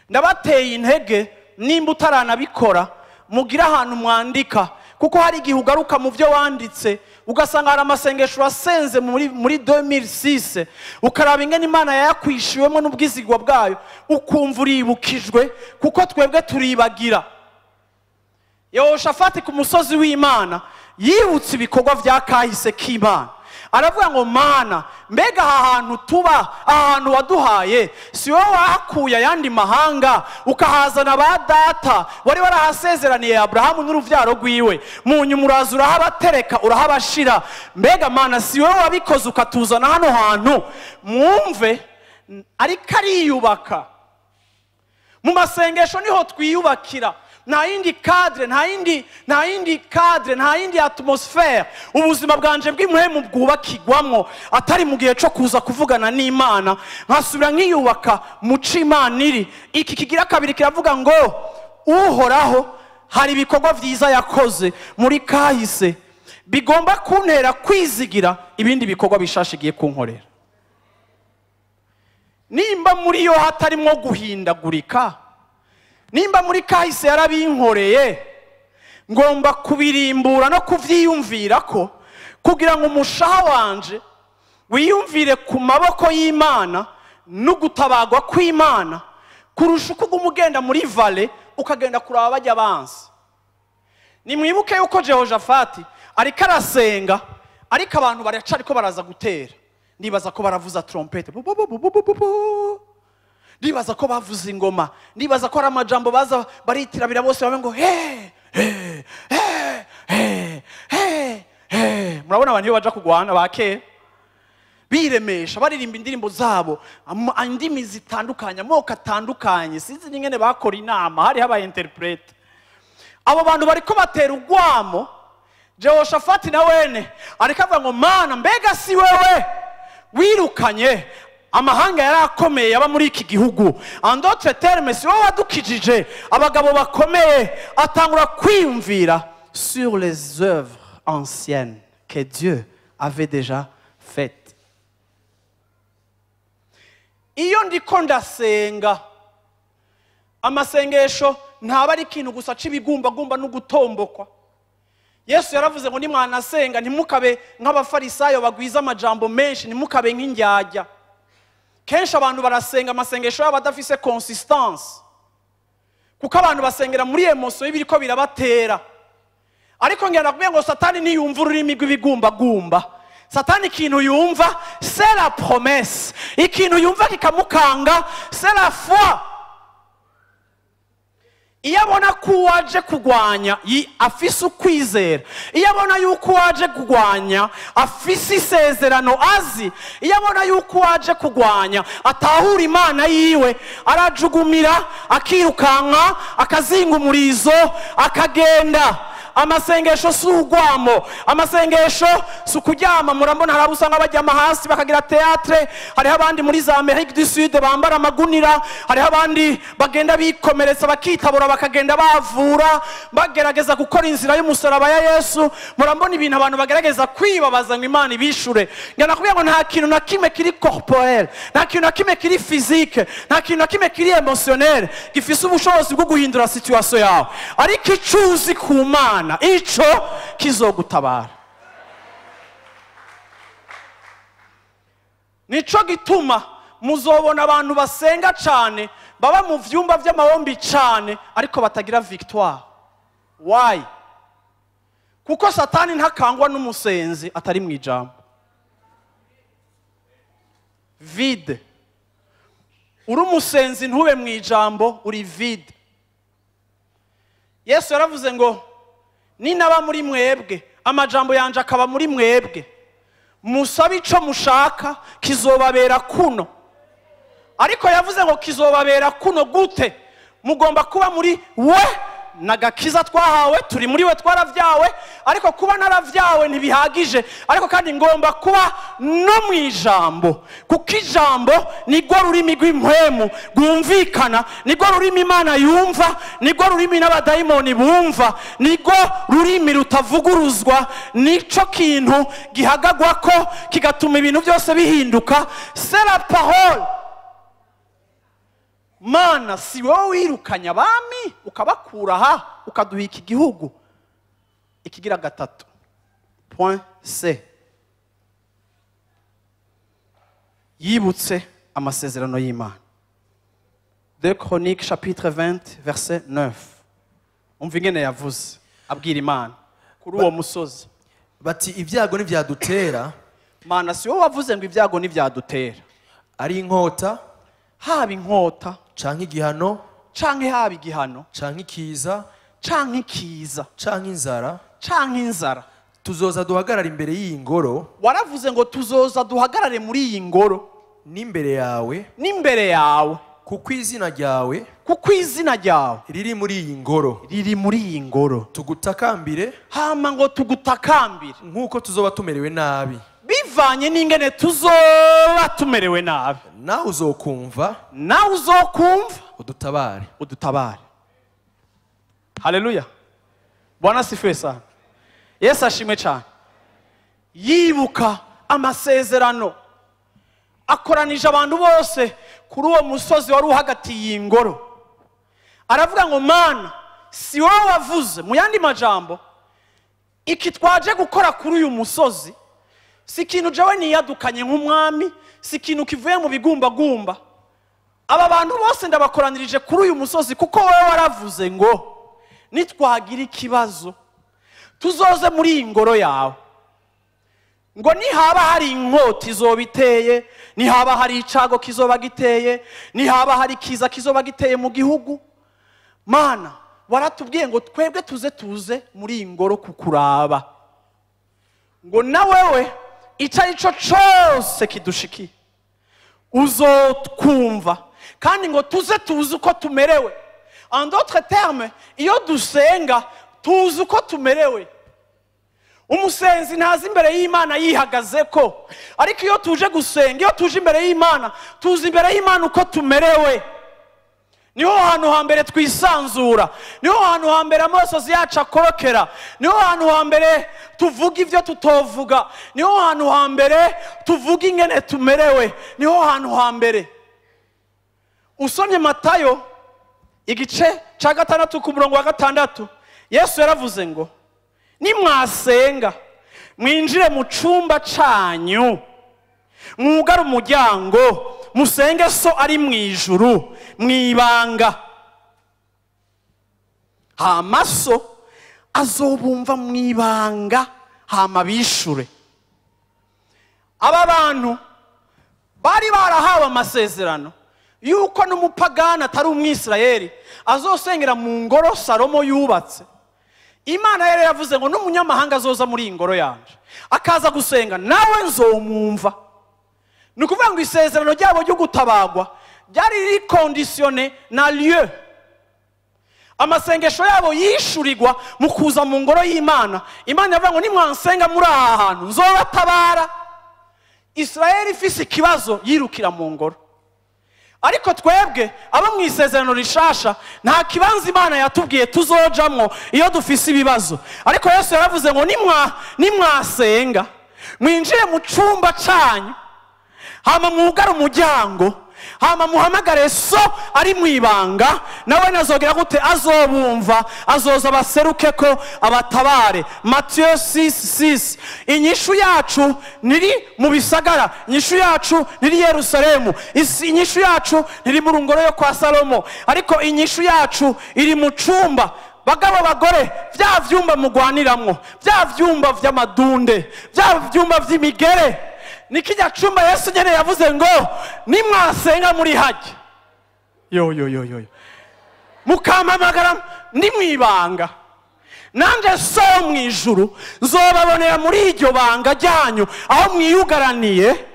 Ndabateye intege, nimba utaranabikora mugira ahantu mwandika, kuko hari igihe ugaruka mu byo wanditse ugasanga hari amasengesho wasenze muri 2006, ukaraba ingene Imana yayakwishiwemo n'ubwizigwa bwayo, ukumva uribukijwe, kuko twebwe turibagira. Yehoshafati ku musozi w'Imana yibutse ibikorwa vya kahise k'Imana, Aravuga ngo Mana, mbega aha hantu tuba, aha hantu waduhaye, si wowe wahakuye ayandi mahanga ukahazana ba data wari warahasezeraniye Aburahamu n'uruvyaro rwiwe, mu nyuma uraza urahabatereka urahabashira. Mbega Mana, si wowe wabikoze ukatuzana hano hantu? Mwumve, ariko ariyubaka. Mu masengesho niho twiyubakira. Nta yindi cadre, nta yindi cadre, nta yindi atmosphere ubuzima bwanje bw'impwemu bwubakigwamwo atari mu gihe cyo kuza kuvugana n'Imana, nkasubira nkiyubaka mu c'Imana iri. Iki kigira kabiri kiravuga ngo Uhoraho hari ibikorwa vyiza yakoze muri kahise bigomba kuntera kwizigira ibindi bikorwa bishashigiye kunkorera. Nimba muri yo hatarimwo guhindagurika, nimba muri kahise yarabinkoreye, ngomba kubirimbura no kuvyiyumvira ko kugira ngo umushaha wanje wiyumvire ku maboko y'Imana no gutabagwa kw'Imana, kurusha uko ugenda muri vale ukagenda kuraba bajya bansi. Nimwibuke yuko Jehoshafati ariko arasenga, ariko abantu baracariko baraza gutera. Ndibaza ko baravuza trompete, ndibaza ko bavuza ingoma, ndibaza ko ari amajambo baza baritirabira bose babe ngo he he he he he he. Murabona abantu iyo baja kugwana bake biremesha baririmba indirimbo zabo, indimi zitandukanye, amoko atandukanye, sinzi n'ingene bakora inama, hari haba interprete. Abo bantu bariko batera ugwamo. Jehoshafati na wene ariko avuga ngo Mana, mbega si wewe wirukanye amahanga yarakomeye yaba muri iki gihugu? En d'autres termes, si wowe wadukijije abagabo bakomeye. Atangura kwiyumvira sur les œuvres anciennes que Dieu avait déjà faites. Iyo ndiko ndasenga, amasengesho ntaba ari ikintu gusa c'ibigumbagumba no gutombokwa. Yesu yaravuze ngo nimwanasenga ntimukabe nk'abafarisayo bagwiza amajambo menshi, ntimukabe nk'indyarya. Kenshi abantu barasenga amasengesho yabo adafise consistance, kuko abantu basengera muri emotion y'ibiriko birabatera. Ariko ngira nakubwiye ngo Satani ntiyumva ururimi rw'ibigumbagumba. Satani ikintu yumva c'est la promesse, ikintu yumva kikamukanga c'est la foi. Iyo abona ko uwaje kugwanya afise ukwizera, iyo abona yuko uwaje kugwanya afise isezerano azi, iyo abona yuko uwaje kugwanya atahura Imana yiwe, arajugumira, akirukanka, akazinga umurizo, akagenda. Amasengesho si ugwamo, amasengesho si ukuryama. Murambona hari abo usanga baryama hasi bakagira théâtre, hariho abandi muri za Amérique du Sud bambara amagunira, hariho abandi bagenda bikomeretsa bakitabura bakagenda bavura bagerageza gukora inzira y'umusaraba ya Yesu. Murambona ibintu abantu bagerageza kwibabaza ngo Imana ibishure. Ngira nakubwira ngo nta kintu na kimwe kiri corporel, nta kintu na kimwe kiri physique, nta kintu na kimwe kiri émotionnel gifise ubushobozi bwo guhindura situation yawe, ariko ico uzi ku Mana ico kizogutabara. Nico gituma muzobona abantu basenga cane, baba mu vyumba vy'amahombi cane, ariko batagira victoire. Why? Kuko Satani ntakangwa n'umusenzi atari mu ijambo. Vide. Uri umusenzi ntube mu ijambo, uri vide. Yesu yaravuze ngo ninaba muri mwebwe, amajambo yanje akaba muri mwebwe, musabe ico mushaka kizobabera kuno. Ariko yavuze ngo kizobabera kuno gute? Mugomba kuba muri we nagakiza twahawe, turi muri we twaravyawe, ariko kuba naravyawe ntibihagije, ariko kandi ngomba kuba no mu ijambo, kuko ijambo nirwo rurimi rw'impwemu rwumvikana, nirwo rurimi Imana yumva, nirwo rurimi n'abadayimoni bumva, nirwo rurimi rutavuguruzwa, nico kintu gihagagwako kigatuma ibintu byose bihinduka. C'est la parole. Mana, si wowe wirukanye abami ukabakura aha ukaduha iki gihugu. Ikigira gatatu, point C, yibutse amasezerano y'Imana. 2 Chroniques chapitre 20 verset 9. Umva ingene yavuze abwira Imana kuri uwo musozi. Bati ibyago ntibyadutera. Mana, si wowe wavuze ngo ibyago ntibyadutera, ari inkota, haba inkota, canke igihano, canke haba igihano, canke ikiza, canke ikiza, canke inzara, canke inzara, tuzoza duhagarara imbere y'iyi ngoro. Waravuze ngo tuzoza duhagarare muri iyi ngoro n'imbere yawe, n'imbere yawe, kuko izina ryawe, kuko izina ryawe riri muri iyi ngoro, riri muri iyi ngoro, tugutakambire, hama ngo tugutakambire nk'uko tuzoba tumerewe nabi, bivanye n'ingene tuzoba tumerewe nabi, nawe uzokumva, nawe uzokumva, udutabare, udutabare. Haleluya, Bwana sifiwe sana. Yesu ashimwe cyane. Yibuka amasezerano, akoranije abantu bose kuri uwo musozi wari uhagatiye ingoro, aravuga ngo Mana, si wowe wavuze. Mu yandi majambo, iki twaje gukora kuri uyu musozi si ikintu jewe niyadukanye nk'umwami, si ikintu kivuye mu bigumbagumba. Aba bantu bose ndabakoranirije kuri uyu musozi kuko wowe waravuze ngo nitwagira ikibazo tuzoze muri iyi ngoro yawe, ngo nihaba hari inkota izoba iteye, nihaba hari icago kizoba giteye, nihaba hari ikiza kizoba giteye mu gihugu, Mana waratubwiye ngo twebwe tuze muri iyi ngoro kukuraba, ngo na wewe icyo ari cyo cyose kidushikiye uzotwumva, kandi ngo tuze tuzi uko tumerewe. En d'autres termes, iyo dusenga tuzi uko tumerewe. Umusenzi ntazi imbere y'Imana yihagaze ko, ariko iyo tuje gusenga, iyo tuje imbere y'Imana, tuzi imbere y'Imana uko tumerewe. Niho hantu hambere twisanzura, niho hantu hambere amasozi yacu akorokera, niho hantu hambere tuvuga ibyo tutovuga, niho hantu hambere tuvuga ingene tumerewe, niho hantu hambere. Usomye Matayo igice ca 6 ku murongo wa 6, Yesu yaravuze ngo nimwasenga mwinjire mu cumba canyu, mwugare umuryango, musenge so ari mu ijuru mwibanga, hama so azobumva mwibanga, hama bishure. Aba bantu bari barahawe amasezerano yuko n'umupagani atari umwisirayeli azosengera mu ngoro Salomo yubatse. Imana yari yavuze ngo n'umunyamahanga azoza muri iyi ngoro yanje akaza gusenga, nawe nzomumva. Ni ukuvuga ngo isezerano ryabo ryo gutabagwa ryari riri conditione na lieu. Amasengesho yabo yishurirwa mu kuza mu ngoro y'Imana. Imana yavuga ngo nimwansenga muri aha hantu nzobatabara. Israeli ifise ikibazo yirukira mu ngoro. Ariko twebwe abo mu isezerano rishasha nta kibanza Imana yatubwiye tuzojamwo iyo dufise ibibazo. Ariko Yesu yaravuze ngo nimwasenga mwinjire mu cumba canyu, hama mwugare umuryango, hama muhamagare so ari mwibanga, nawe nazogera gute? Azobumva, azoza baseruke ko abatabare. Mathieu 6:6. Inyishu yacu niri mu bisagara, inyishu yacu niri Yerusalemu, inyishu yacu niri mu ngoro yo kwa Salomo, ariko inyishu yacu iri mu cumba. Bagabo bagore, vya vyumba mugwaniramwo, vya vyumba vy'amadunde, vya vyumba vy'imigere, nikijya cumba Yesu nyene yavuze ngo nimwasenga muri haji, yo yo yo yo, mukampamagara nimwibanga, nanje so mwijuru nzobabonera muri iryo banga ryanyu aho mwiyugaraniye,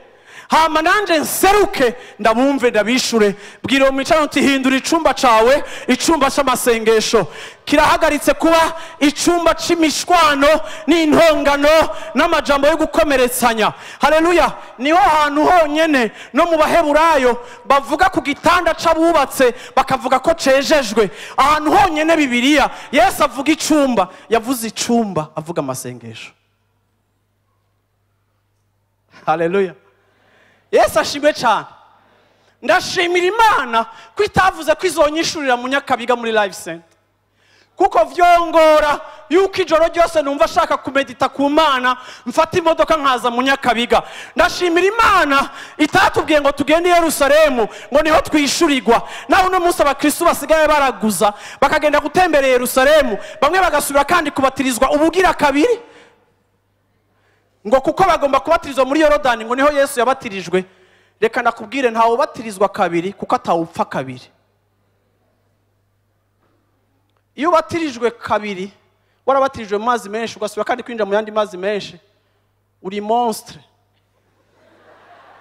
hama nanje nseruke ndabumve ndabishure. Bwira mwicano uti hindura icumba cawe icumba c'amasengesho. Kirahagaritse kuba icumba c'imishwano n'intongano n'amajambo yo gukomeretsanya. Haleluya. Niho hantu honyene no mu Baheburayo bavuga ku gitanda c'abubatse bakavuga ko cejejwe. Ahantu honyene Bibiliya Yesu avuga icumba, yavuze icumba avuga amasengesho. Haleluya. Yesu ashimwe cyane. Ndashimira Imana ko itavuze ko izonyishurira mu Nyakabiga muri Life Center, kuko vyongora yuko ijoro ryose numva ashaka kumedita ku Mana, mfata imodoka nkaza mu Nyakabiga. Ndashimira Imana itatubwiye ngo tugende Yerusalemu ngo niho twishurirwa. Naho uno munsi abakristo basigaye baraguza bakagenda gutembera Yerusalemu, bamwe bagasubira kandi kubatirizwa ubugira kabiri. Ngo kuko bagomba kubatirizwa muri Yorodani, ngo niho Yesu yabatirijwe. Reka nakubwire, ntawe ubatirizwa kabiri kuko atawupfa kabiri. Iyo ubatirijwe kabiri, warabatirijwe mu mazi menshi, ugasubira kandi kwinjira mu yandi mazi menshi, uri monstre.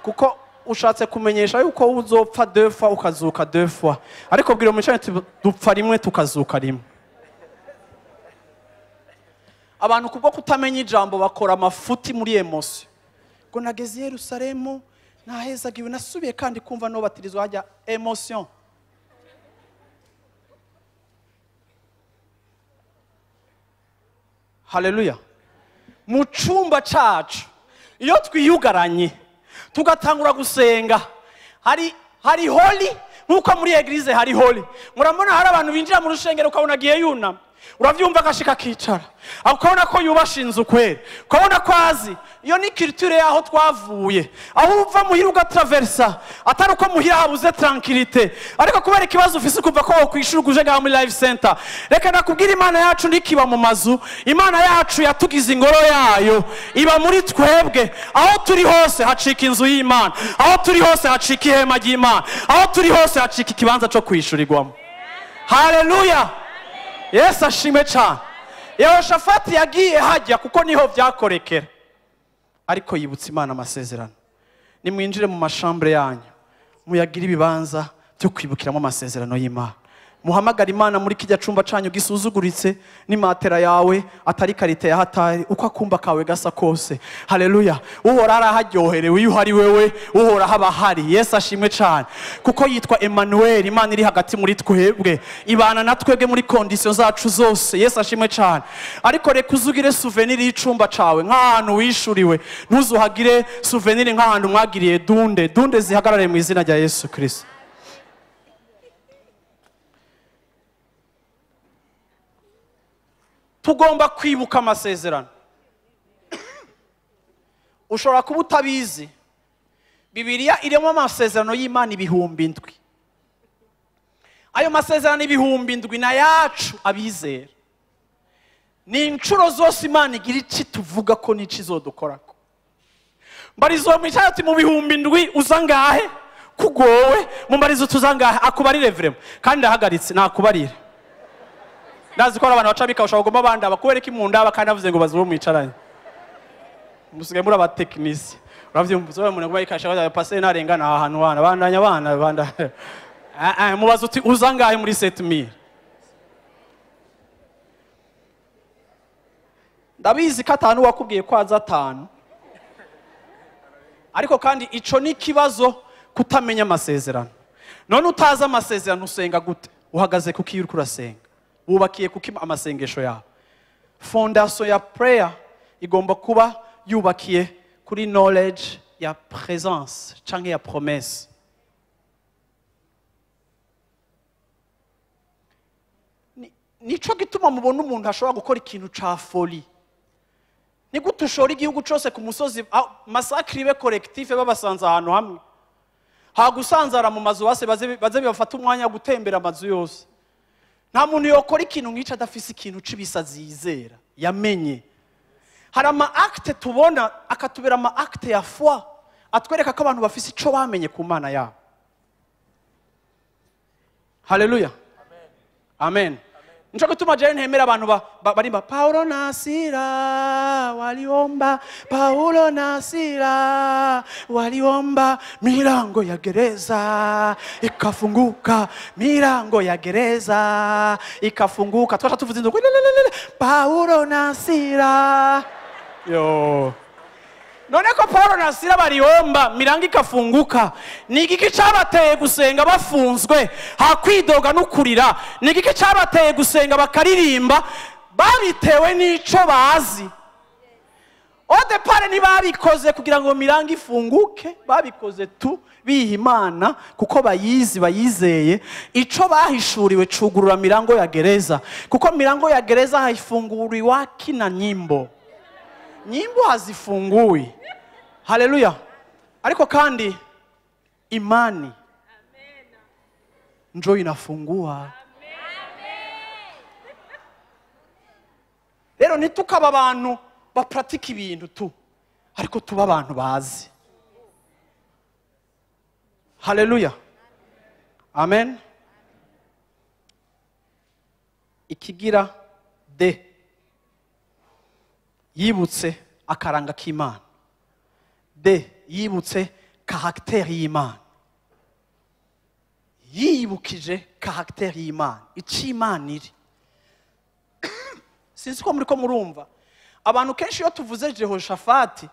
Kuko ushatse kumenyesha yuko uzopfa deux fois ukazuka deux fois. Ariko bwira umucane dupfa rimwe tukazuka rimwe. Abantu kubwo kutamenya ijambo bakora amafuti muri emotion. Ngo nageze Yerusalemu nahezagiwe, nasubiye kandi kumva no batirizwa hajya emotion. Haleluya. Mu cumba cacu iyo twiyugaranye tugatangura gusenga, hari holi nkuko muri eglise hari holi. Murabona hari abantu binjira mu rushengero ukabona agiye yunama, uravyumva agashika akicara, ukabona ko yubasha inzu kwera, ukabona ko azi. Iyo ni culture yaho twavuye, aho uva muhira ugatraversa atari uko muhira habuze tranquillité, ariko kubera ikibazo ufise ukumva ko wokwishura uje ngaho muri life center. Reka nakubwira, Imana yacu ntikiba mu mazu, Imana yacu yatugize ingoro yayo, iba muri twebwe. Aho turi hose hacika inzu y'Imana, aho turi hose hacika ihema ry'Imana, aho turi hose hacika ikibanza cyo kwishurirwamo. Haleluya. Yesu ashimwe cyane. Yehoshafati yagiye hajya kuko niho byakorekera, ariko yibutsa Imana amasezerano. Nimwinjire mu mashambure yanyu, muyagire ibibanza byo kwibukiramo amasezerano y'Imana. Muhamagara Imana muri kijya cumba canyu gisuzuguritse, n'imatera yawe atari karite ya hatari, uko akumba kawe gasa kose. Haleluya. Uhora araharyoherewe iyo uhari wewe, uhora haba hari. Yesu ashimwe cyane, kuko yitwa Emmanuel, Imana iri hagati muri twebwe, ibana na twebwe muri condition zacu zose. Yesu ashimwe cyane. Ariko reka uzugire souvenir y'icumba cawe nk'ahantu wishuriwe, ntuzuhagire souvenir nk'ahantu mwagiriye dunde. Dunde zihagarare mu izina rya Yesu Kristo. Tugomba kwibuka amasezerano. Ushobora kuba utabizi, Bibiliya irimo amasezerano y'Imana 7,000. Ayo masezerano 7,000 na yacu abizera. Ni inshuro zose Imana igira iki tuvuga ko n'ici izodukorako. Mbarizo mwicaye ati mu 7,000 uza ngahe kugowe, mumbarizo tuzangahe akubarire vraiment. Kandi ndahagaritse nakubarire. Ndazi ko abantu baca bikawusha bagomba bandaba kubereka imunda kandi navuze ngo bazuba mwicaranye. Musigaye muri abatekinisi. Uravyumva uzoba umuntu aguma yikasha baza passer narengana aha hantu wana bandanya bana banda. Mubaza uti uza ngahe muri 7000. Ndabizi ko atanu wakubwiye ko aza atanu. Ariko kandi ico ni kibazo kutamenya amasezerano. None utazi amasezerano usenga gute? Uhagaze kuki uriko urasenga? Wubakiye kuki amasengesho yawe? Fondation ya prayer igomba kuba yubakiye kuri knowledge ya presence canke ya promesse. Nico gituma mubona umuntu ashobora gukora ikintu ca folie. Ni gute ushora igihugu cose ku musozi, massacre ibe collectif babasanze ahantu hamwe. Hagusanzara mu mazu base baze bibafata umwanya gutembera amazu yose. Nta muntu yokora ikintu nk'ico adafise ikintu c'ibisazi yizera yamenye. Hari ama acte tubona akatubera ama acte ya foi, atwereka ko abantu bafise ico bamenye ku Mana yabo. Haleluya. Amen. Nico gituma je ntemera abantu barimba Paulo na Sila waliomba, Paulo na Sila waliomba, milango ya gereza ikafunguka, milango ya gereza ikafunguka. Twasha tuvuze inzo Paulo na Sila. Yo. None ko Paulo na Sila bariomba milango ikafunguka, ni igiki cabateye gusenga bafunzwe hakwidoga n'ukurira? Ni igiki cabateye gusenga bakaririmba babitewe n'ico bazi? Au départ ntibabikoze kugira ngo milango ifunguke, babikoze tu biha Imana kuko bayizi bayizeye. Ico bahishuriwe cugurura milango ya gereza, kuko milango ya gereza haifunguriwa kina nyimbo. Nyimbo hazifungui. Haleluya. Ariko kandi imani njo inafungua. Rero nitukaba abantu bapratika ibintu tu. Ariko tuba abantu bazi. Haleluya. Amen. Ikigira D, yibutse akaranga k'Imana. D, yibutse caractère y'Imana. Yibukije caractère y'Imana, ico Imana iri. Sinzi ko muri ko murumva. Abantu kenshi iyo tuvuze Jehoshafati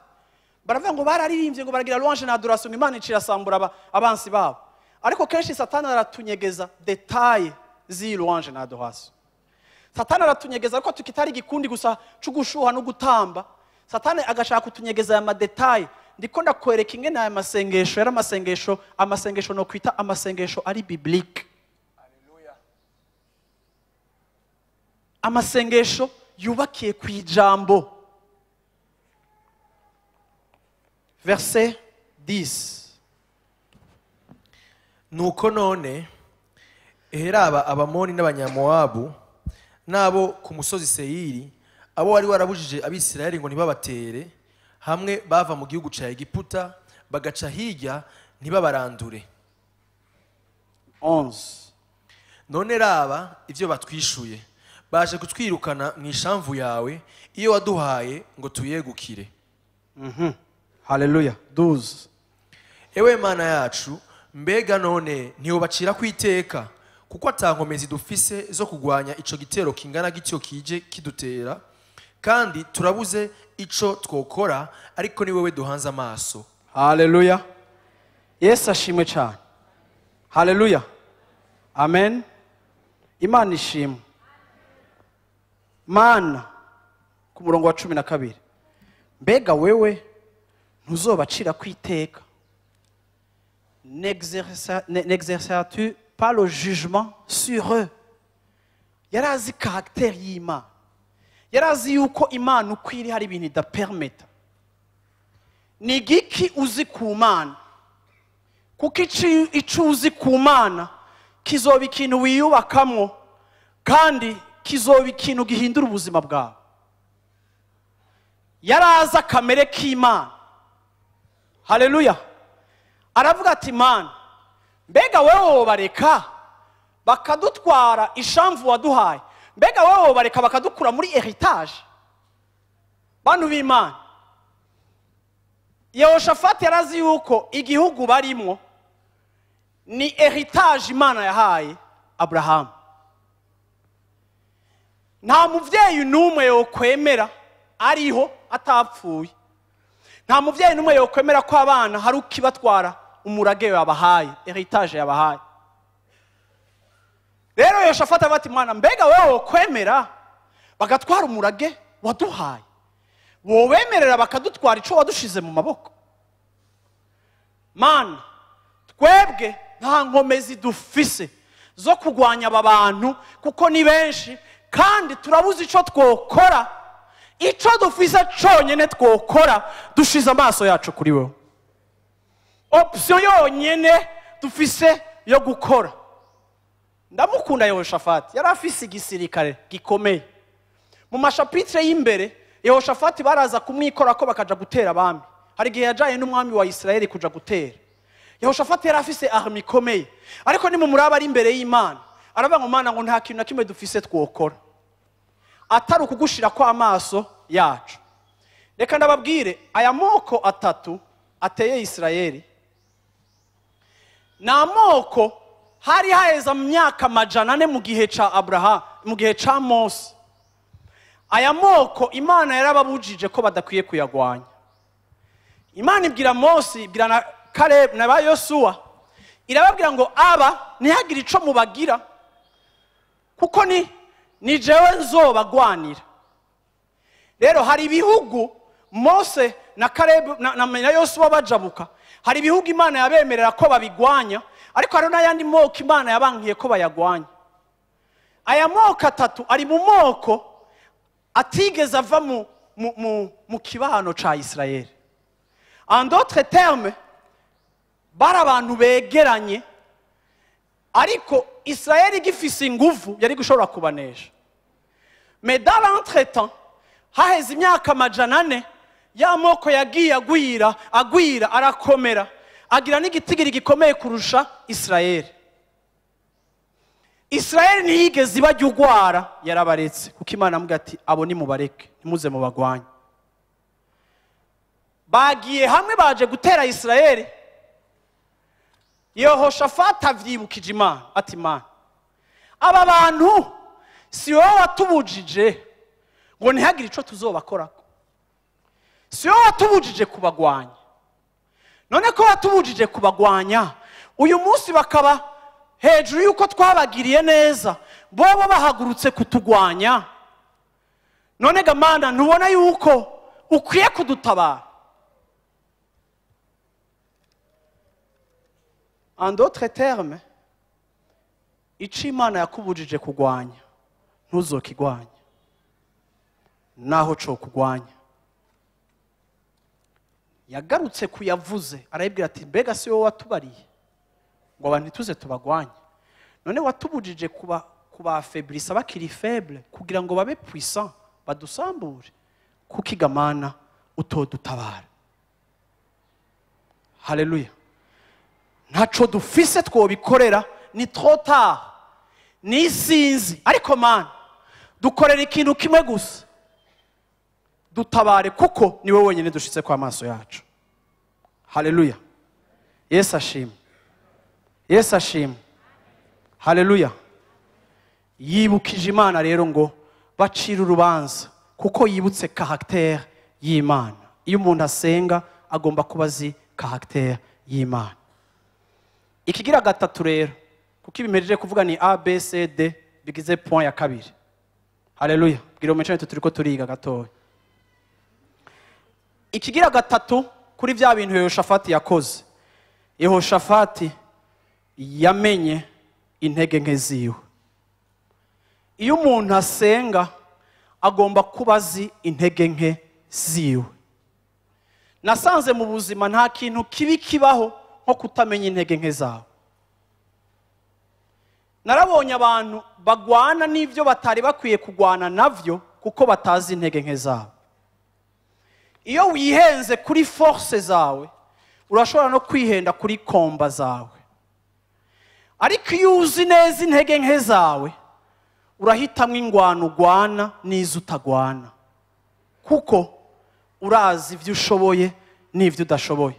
baravuga ngo bararirimbye, ngo baragira louange na adoration, Imana icirasambura abansi babo. Ariko kenshi Satani aratunyegeza détail z'iyi louange na adoration. Satani aratunyegeza ariko tukitari igikundi gusa c'ugushuha no gutamba. Satani agashaka kutunyegeza aya madetail. Ndiko ndakwereka ingene aya masengesho yari amasengesho, amasengesho no kwita amasengesho ari biblique. Haleluya. Amasengesho yubakiye ku ijambo. Verset 10. Nuko none eheraba Abamoni n'Abanyamowabu nabo ku musozi Seyiri, abo wari warabujije Abisirayeli ngo ntibabatere, hamwe bava mu gihugu ca Egiputa bagaca hirya ntibabarandure. 11. None raba ivyo batwishuye, baje kutwirukana mu ishamvu yawe iyo waduhaye ngo tuyegukire. Haleluya. 12. Ewe Mana yacu, mbega none ntiyobacira kwiteka, kuko atankomezi dufise zo kugwanya ico gitero kingana gityo kije kidutera, kandi turabuze ico twokora, ariko ni wewe duhanze amaso. Haleluya. Yesu ashimwe cyane. Haleluya. Amen. Imana ishimwe. Mana, ku murongo wa 12, mbega wewe ntuzobacira kwiteka? N'exerceras-tu pas le jugement sur eux? Yarazi caractère y'Imana. Yarazi yuko Imana uko iri hari ibintu idapermeta. Ni igiki uzi ku Mana? Kuko ico uzi ku Mana kizoba ikintu wiyubakamwo, kandi kizoba ikintu gihindura ubuzima bwawe. Yaraza kamere k'Imana. Haleluya. Aravuga ati Mana, mbega wewe wobareka bakadutwara ishamvu waduhaye? Mbega wewe wobareka bakadukura muri heritage? Bantu b'Imana, Yehoshafati yarazi yuko igihugu barimwo ni heritage Imana yahaye Abrahamu. Nta muvyeyi n'umwe yokwemera ariho atapfuye. Nta muvyeyi n'umwe yokwemera ko abana hari ukibatwara umurage yabahaye, heritage yabahaye. Rero Yehoshafati ati Mana, mbega wewe wokwemera bagatwara umurage waduhaye? Wowemerera bakadutwara ico wadushize mu maboko? Mana, twebwe nta nkomezi dufise zo kugwanya aba bantu, kuko ni benshi, kandi turabuze ico twokora. Ico dufise conyene twokora, dushize amaso yacu kuri wewe. Option yonyene dufise yo gukora. Ndamukunda Yehoshafati, yari afise igisirikare gikomeye. Mu mashapitre y'imbere Yehoshafati baraza kumwikora ko bakaja gutera abami. Hari igihe yajaye n'umwami wa Isirayeli kuja gutera. Yehoshafati yari afise arme ikomeye, ariko ni mu muraba ari imbere y'Imana aravuga ngo Mana, ngo nta kintu na kimwe dufise twokora atari ukugushira kwa amaso yacu. Reka ndababwire, aya moko atatu ateye Isirayeli ni amoko hari haheze myaka 400 mu gihe ca Abrahamu, mu gihe ca Mose. Aya moko Imana yarababujije ko badakwiye kuyagwanya. Imana ibwira Mose, ibwira na Caleb na ba Yosuwa, irababwira ngo aba ntihagire ico mubagira, kuko ni jewe nzobagwanira. Rero hari ibihugu Mose na Caleb na Yosuwa bajabuka, hari ibihugu Imana yabemerera ko babigwanya, ariko hari n'ayandi moko Imana yabankiye ko bayagwanya. Aya moko atatu ari mu moko atigeze ava mu kibano ca Israel. En d'autres termes, bari abantu begeranye, ariko Israel igifise inguvu yari gushobora kubanesha. Mais dans l'entretemps, haheze imyaka 400, Ya moko yagiye agwira agwira, arakomera, agira n'igitigiri gikomeye kurusha Israeli. Israeli ntiyigeze ibajya ugwara, yarabaretse, kuko Imana amubwira ati abo nimubareke, ntimuze mubagwanye. Bagiye hamwe baje gutera Israeli. Yehoshafati avyibukije Imana ati Imana, aba bantu si wowe watubujije ngo ntihagire ico tuzobakorako, si wowe watubujije kubagwanya, none ko watubujije kubagwanya uyu munsi bakaba hejuru yuko twabagiriye neza, bobo bahagurutse kutugwanya, none ga Mana ntubona yuko ukwiye kudutabara? En d'autres termes, ico Imana yakubujije kugwanya ntuzokigwanya, naho co kugwanya. Yagarutse kuyavuze arayibwira ati mbega si wowe watubariye ngo abantu ntituze tubagwanye, none watubujije kuba afaiblisa bakiri faible kugira ngo babe puissant badusambure, kuko igamana utodutabara. Haleluya. Ntaco dufise twobikorera, ni trop tard, ni sinzi, ariko Mana dukorera ikintu kimwe gusa, dutabare, kuko ni wowe wenyine dushitse kwa maso yacu. Haleluya. Yesu ashimwe. Yesu ashimwe. Haleluya. Yibukije Imana rero ngo bacira urubanza, kuko yibutse caractère y'Imana. Iyo umuntu asenga agomba kuba azi caractère y'Imana. Ikigira gatatu rero, kuko ibimejeje kuvuga ni A B C D bigize point ya kabiri. Haleluya. Bwira umecane turiko turiga gatoya. Ikigira gatatu kuri vya bintu Yehoshafati yakoze. Yehoshafati yamenye intege nke ziwe. Iyo umuntu asenga agomba kuba azi intege nke ziwe. Nasanze mu buzima nta kintu kibi kibaho nko kutamenya intege nke zawe. Narabonye abantu bagwana n'ivyo batari bakwiye kugwana navyo kuko batazi intege nke zabo. Iyo wihenze kuri force zawe urashobora no kwihenda kuri komba zawe, ariko iyo uzi neza intege nke zawe urahitamwo ingwano ugwana n'izo utagwana, kuko urazi ivyo ushoboye n'ivyo udashoboye.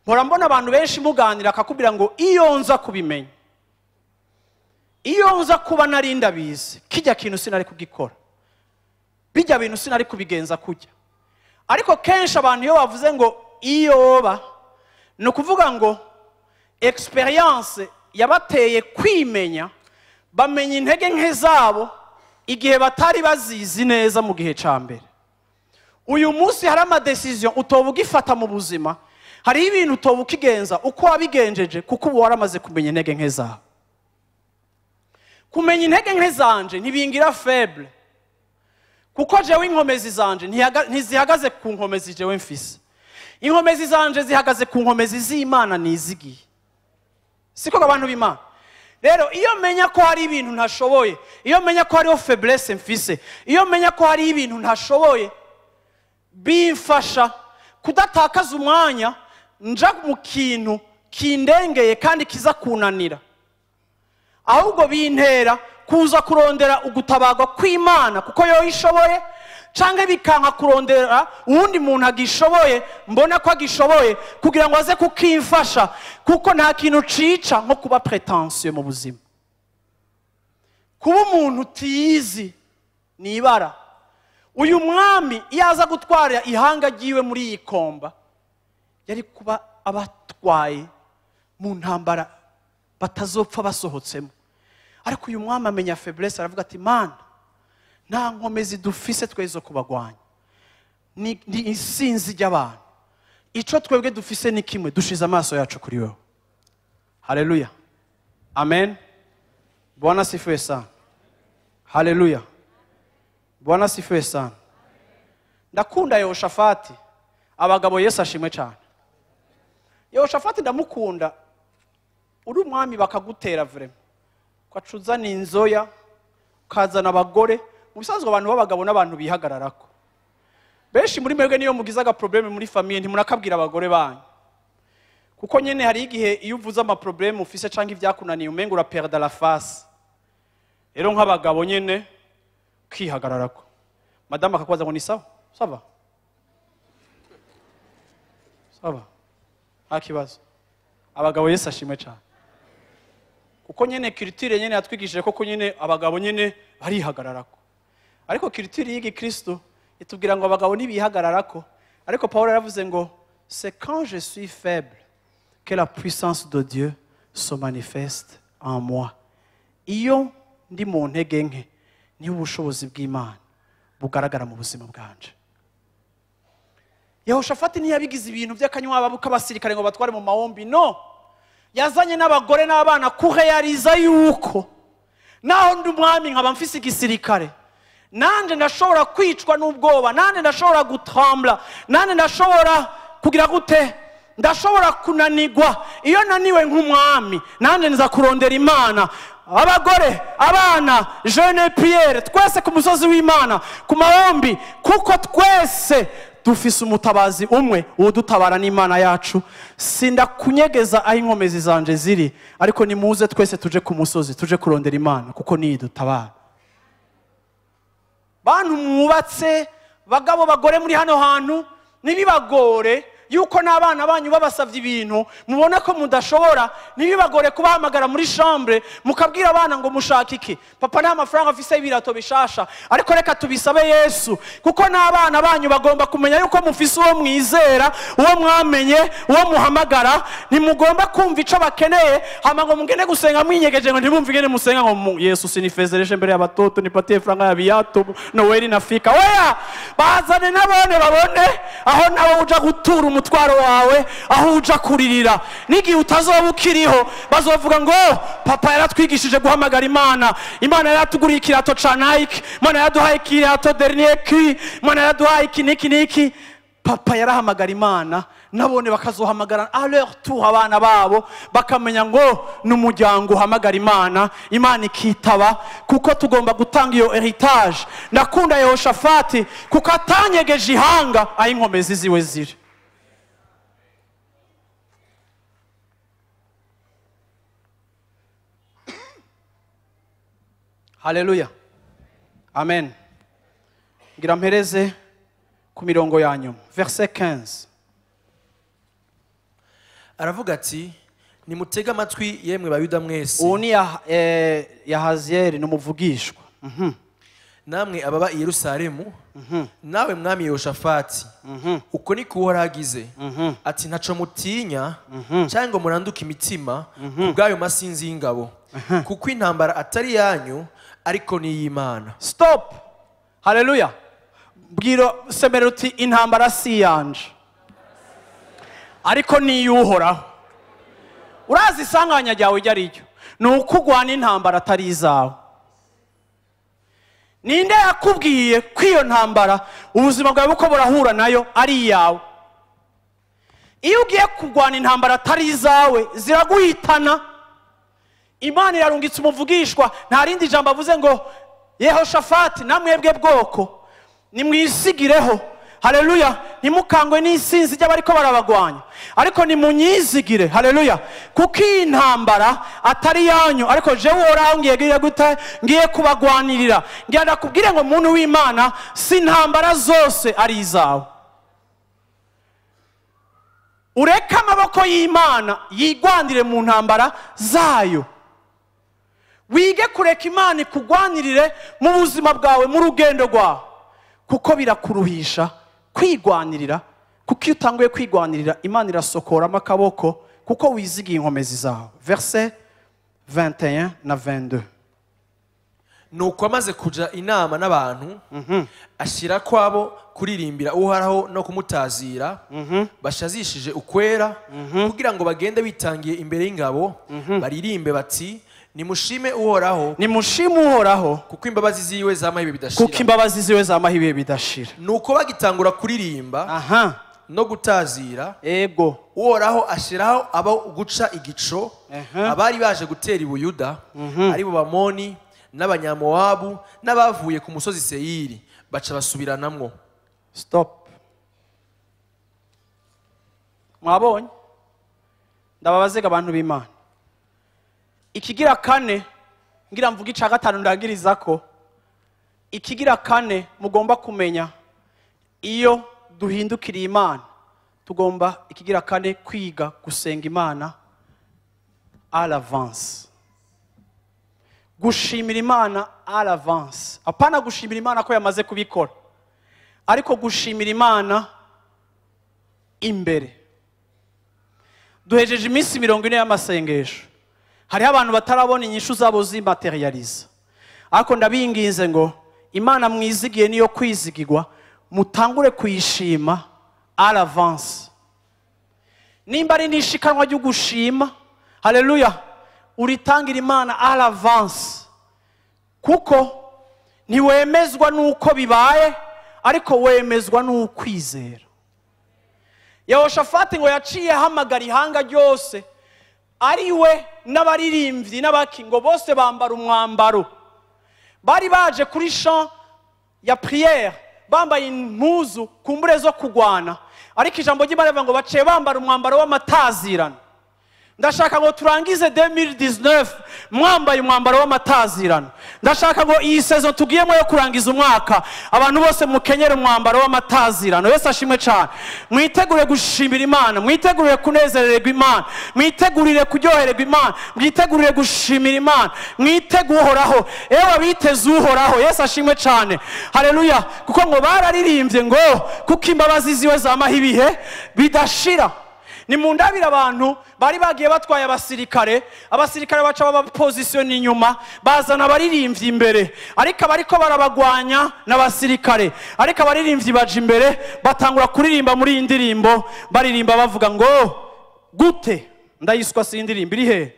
Mpora mbona abantu benshi muganira akakubwira ngo iyo nza kubimenya, iyo nza kuba nari ndabizi, kijya kintu sinari kugikora, bijya bintu sinari kubigenza kujya. Ariko kenshi abantu iyo bavuze ngo iyoba, ni ukuvuga ngo experience yabateye kwimenya, bamenya intege nke zabo igihe batari bazizi neza mu gihe ca mbere. Uyu munsi hari ama decision utoba ugifata mu buzima, hari ibintu utoba ukigenza uko wabigenjeje, kuko ubu waramaze kumenya intege nke zawe. Kumenya intege nke zanje ntibingira faible, kuko jewe inkomezi zanje ntizihagaze ku nkomezi jewe mfise. Inkomezi zanje zihagaze ku nkomezi z'Imana nizigiye. Siko abantu b'Imana. Rero iyo menya ko hari ibintu ntashoboye, iyo menya ko hariho faiblesse mfise, iyo menya ko hari ibintu ntashoboye, bimfasha kudatakaza umwanya nja mu kintu kindengeye kandi kiza kunanira, ahubwo bintera kuza kurondera ugutabagwa kw'Imana kuko yo ishoboye, canke bikanka kurondera uwundi muntu agishoboye mbona ko agishoboye kugira ngo aze kukimfasha, kuko nta kintu cica nko kuba prétentieux mu buzima. Kuba umuntu utiyizi ni ibara. Uyu mwami iyo aza gutwara ihanga ryiwe muri iyi komba, yari kuba abatwaye mu ntambara batazopfa basohotsemo. Ariko uyu mwami amenya faiblesse, aravuga ati Mana, nta nkomezi dufise twezo kubagwanya, ni isinzi ry'abantu, ico twebwe dufise ni kimwe, dushize amaso yacu kuri wewe. Haleluya. Amen. Bwana sifiwe sana. Haleluya. Bwana sifiwe sana. Ndakunda Yehoshafati, abagabo Yesu ashimwe cyane. Yehoshafati ndamukunda, uri umwami bakagutera vraiment, ukacuzana inzoya, ukazana abagore. Mu bisanzwe abantu b'abagabo n'abantu bihagararako. Benshi muri mwebwe niyo mugize agaproblème muri famille ntimurakabwira abagore banyu, kuko nyene hari igihe iyo uvuze amaproblème ufise canke ibyakunaniye, umenga uraperda la face. Rero nk'abagabo nyene ukihagararako, madamu akakubaza ngo: "Ni sawa? Ça va? Ça va, nta kibazo." Abagabo, Yesu ashimwe cyane, kuko nyene culture nyene yatwigishije koko nyene abagabo nyene barihagararako. Ariko culture y'igikristo itubwira ngo abagabo ntibihagararako. Ariko Paul yaravuze ngo: "C'est quand je suis faible que la puissance de Dieu se manifeste en moi." Iyo ndi mu ntege nke niho ubushobozi bw'Imana bugaragara mu buzima bwanje. Yehoshafati ntiyabigize ibintu by'akanywababu k'abasirikare ngo batware mu mahombi. No yazanye n'abagore n'abana kuheyariza yuko naho ndi umwami, nkaba mfise igisirikare, nanjye ndashobora kwicwa n'ubwoba, nanjye ndashobora gutambura, nanjye ndashobora kugira gute, ndashobora kunanigwa. Iyo naniwe nk'umwami, nanjye nza kurondera Imana. Abagore, abana, jeûne, prière, twese ku musozi w'Imana, ku mahombi, kuko twese dufise umutabazi umwe, uwudutabara n'Imana yacu. Sindakunyegeza aho inkomezi zanje ziri, ariko nimuze twese tuje ku musozi, tuje kurondera Imana, kuko niyo idutabara. Bantu mwubatse, bagabo, bagore muri hano hantu, ntibibagore yuko n'abana banyu babasabye ibintu mubona ko mudashobora, ntibibagore kubahamagara muri chambre, mukabwira abana ngo: "Mushaka iki? Papa nta mafaranga afise y'ibirato bishasha, ariko reka tubisabe Yesu." Kuko n'abana banyu bagomba kumenya yuko mufise uwo mwizera, uwo mwamenye, uwo muhamagara. Ntimugomba kumva ico bakeneye hama ngo mugende gusenga mwinyegeje, ngo ntibumve ingene musenga, ngo "Yesu, usinifedheheshe mbele ya watoto, nipatie franga ya viatu, Noeli nafika." Oya, bazane nabone, babone aho nawe uja gutura umutwaro wawe, aho uja kuririra. N'igihe utazoba ukiriho, bazovuga ngo: "Papa yaratwigishije guhamagara Imana. Imana yaratuguriye ikirato ca Nike, Imana yaraduhaye ikirato dernier cri, Imana yaraduhaye iki n'iki n'iki. Papa yarahamagara Imana." Nabone bakazohamagara à leur tour abana babo, bakamenya ngo ni umuryango uhamagara Imana, Imana ikitaba, kuko tugomba gutanga iyo héritage. Ndakunda Yehoshafati kuko atanyegeje ihanga aho inkomezi ziwe ziri. Haleluya, amen. Ngira mpereze ku mirongo ya nyuma, verset 15. Aravuga ati: "Nimutege amatwi, yemwe Bayuda mwese, Ubu ni Yahaziyeli, ni umuvugishwa. Namwe ababa i Yerusalemu, nawe mwami Yehoshafati. Uko niko Uhoraho agize ati: ntaco mutinya cyangwa ngo muranduke imitima ku bw'ayo masinzi y'ingabo, kuko intambara atari yanyu, ariko ni iy'Imana." Stop. Haleluya. Bwira, semera uti: "Intambara si iyanje, ariko ni iy'Uhoraho." Urazi isanganya ryawe iryo ari ryo? Ni uko urwana intambara atari izawe. Ninde yakubwiye ko iyo ntambara ubuzima bwawe buko burahura nayo ari iyawe? Iyo ugiye kurwana intambara atari izawe, ziraguhitana. Imana irarungitse umuvugishwa, nta rindi jambo avuze ngo: "Yehoshafati, namwebwe bwoko, nimwisigireho. Haleluya. Ntimukangwe n'isinzi ry'abariko barabagwanya, ariko nimunyizigire. Haleluya. Kuko iyi ntambara atari yanyu, ariko jewe Uhoraho ngiye ngiye gute? Ngiye kubagwanirira." Ngira ndakubwire ngo, muntu w'Imana, si intambara zose ari izawe. Ureke amaboko y'Imana yigwanire mu ntambara zayo. Wige kureka Imana ikugwanirire mu buzima bwawe, mu rugendo rwawe, kuko birakuruhisha kwigwanirira. Kuko iyo utanguye kwigwanirira, Imana irasokoramo akaboko, kuko wizigiye inkomezi zawe. Verset 21 na 22. Nuko amaze kuja inama n'abantu, ashyira kwabo kuririmbira Uhoraho no kumutazira bashazishije ukwera, kugira ngo bagende bitangiye imbere y'ingabo, baririmbe bati: "Nimushime Uhoraho, Nimushime Uhoraho, kuko imbabazi ziwe zamaho ibihe kuko bidashira." imbabazi ziwe zamaho ibihe bidashira. Nuko bagitangura kuririmba no gutazira, Uhoraho ashyiraho abo guca igico abari baje gutera i Buyuda, ari bo Bamoni n'Abanyamowabu n'abavuye ku musozi Seyiri, baca basubiranamwo. Stop. Mwabonye? Ndababazega abantu b'Imana. Ikigira kane ngira mvuga ica gatanu ndagirizako. Ikigira kane mugomba kumenya, iyo duhindukiriye Imana tugomba ikigira kane kwiga gusenga Imana à l'avance. Gushimira Imana à l'avance. Apana gushimira Imana ko yamaze kubikora, ariko gushimira Imana imbere. Duhejeje iminsi 40 y'amasengesho. Hariho abantu batarabona inyishu zabo zimaterializa, ariko ndabinginze ngo Imana mwizigiye niyo kwizigirwa, mutangure kuyishima à l'avance. Nimba ari nishikanwa ryo gushima, haleluya, uritangira Imana à l'avance, kuko ntiwemezwa nuko bibaye, ariko wemezwa n'ukwizera. Yehoshafati ngo yaciye ahamagara ihanga ryose, ari we n'abaririmbyi n'abaki, ngo bose bambara umwambaro. Bari baje kuri champ ya prière bambaye impuzu kumbure zo kugwana, ariko ijambo ry'Imana rivuga ngo baciye bambara umwambaro w'amatazirano. Ndashaka ngo turangize 2019 mwambaye umwambaro w'amatazirano. Ndashaka ngo iyi saison tugiyemo yo kurangiza umwaka, abantu bose mukenyere umwambaro w'amatazirano. Yesu ashimwe cyane. Mwitegure gushimira Imana, mwitegurire kunezererwa Imana, mwitegurire kuryohererwa Imana, mwitegurire gushimira Imana, mwitegure Uhoraho. Ewe biteze Uhoraho. Yesu ashimwe cyane. Haleluya. Kuko ngo bararirimbye ngo kuko imbabazi ziwe zamaho ibihe bidashira. Ni mundabira abantu bari bagiye batwaye abasirikare, abasirikare baca baba position inyuma, bazana abaririmbyi imbere, ariko abariko barabagwanya n'abasirikare, ariko abaririmbyi baje imbere batangura kuririmba muri iyi ndirimbo, baririmba bavuga ngo gute ndayiswa si indirimbo iri he?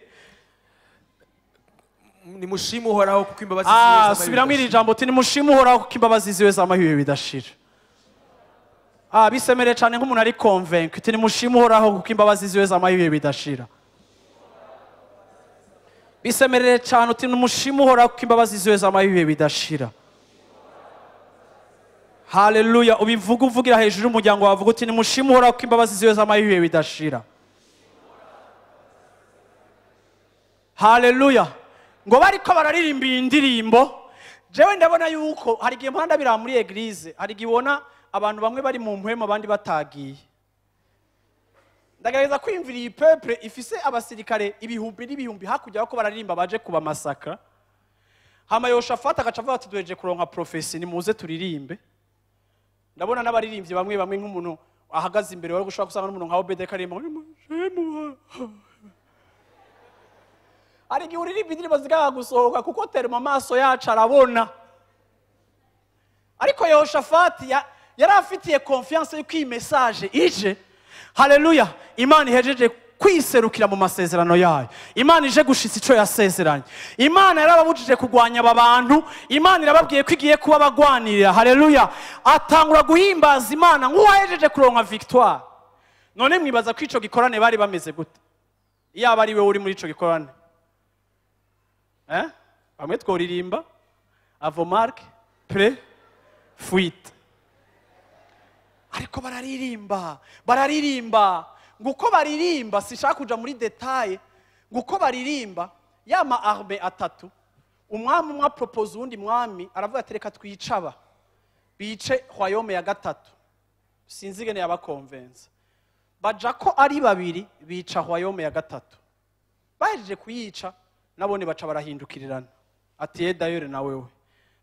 Nimushime Uhoraho kuko imbabazi ziwe zamaho. Subiramo iri jambo uti nimushime Uhoraho kuko imbabazi ziwe zamaho ibihe bidashira. Bisemere cyane nk'umuntu ari convaincu, uti nimushime Uhoraho kuko imbabazi ziwe zamaho ibihe bidashira. Bisemerere cyane uti nimushime Uhoraho kuko imbabazi ziwe zamaho ibihe bidashira. Haleluya. Ubivuga uvugira hejuru y'umuryango wawe, uvuga uti nimushime Uhoraho kuko imbabazi ziwe zamaho ibihe bidashira. Haleluya. Ngo bariko bararirimba iyi ndirimbo, jewe ndabona yuko hari igihe mpanda bira muri eglise, hari igihe ubona abantu bamwe bari mu mpwemu abandi batagiye. Ndagerageza kwiyumvira iyi peuple ifise abasirikare ibihumbi n'ibihumbi hakurya bako bararirimba baje kuba masakra. Hama Yoshafati agaca avuga ati duheje kuronka prophecy, nimuze turirimbe. Ndabona n'abaririmbyi bamwe bamwe nk'umuntu ahagaze imbere wari gushobora gusanga n'umuntu nka Obede Karimo. Hari igihe uririmba indirimbo ziganga gusohoka kuko terma amaso yacu arabona. Ariko Yehoshafati yari afitiye confiance yuko iyi message ije, haleluya, Imana ihejeje kwiserukira mu masezerano yayo. Imana ije gushitsa ico yasezeranye. Imana yarababujije kugwanya aba bantu, Imana irababwiye ko igiye kuba bagwanirira. Haleluya. Atangura guhimbaza Imana nk'uwahejeje kuronka victoire. None mwibaza ko ico gikorane bari bameze gute? Iyaba ari we uri muri ico gikorane, bamwe tworirimba avomark pre fuite, ariko bararirimba, bararirimba nguko baririmba, sishaka kuja muri detail, nguko baririmba yama arme atatu, umwami umwe propose uwundi mwami aravuga ati reka twicaba bice royaume ya gatatu. Sinzi gene yabakonvenza, baja ko ari babiri bica royaume ya gatatu. Bahejeje kuyica nabone baca barahindukirirana, ati d'ailleurs na wewe,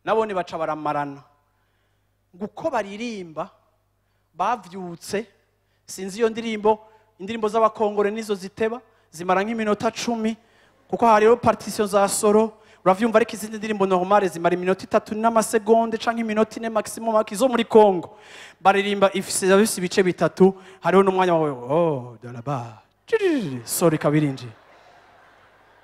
nabone baca baramarana. Nguko baririmba bavyutse, sinzi iyo ndirimbo, indirimbo z'abakongore nizo ziteba zimara nk'iminota 10, kuko hariho partition za solo uravyumva, ariko izindi ndirimbo normale zimara iminota 3 n'amasegonde canke iminota 4 maximum. Izo muri Kongo baririmba ifise ibice bitatu, hariho n'umwanya wawe oh dalaba sorry kabirinji.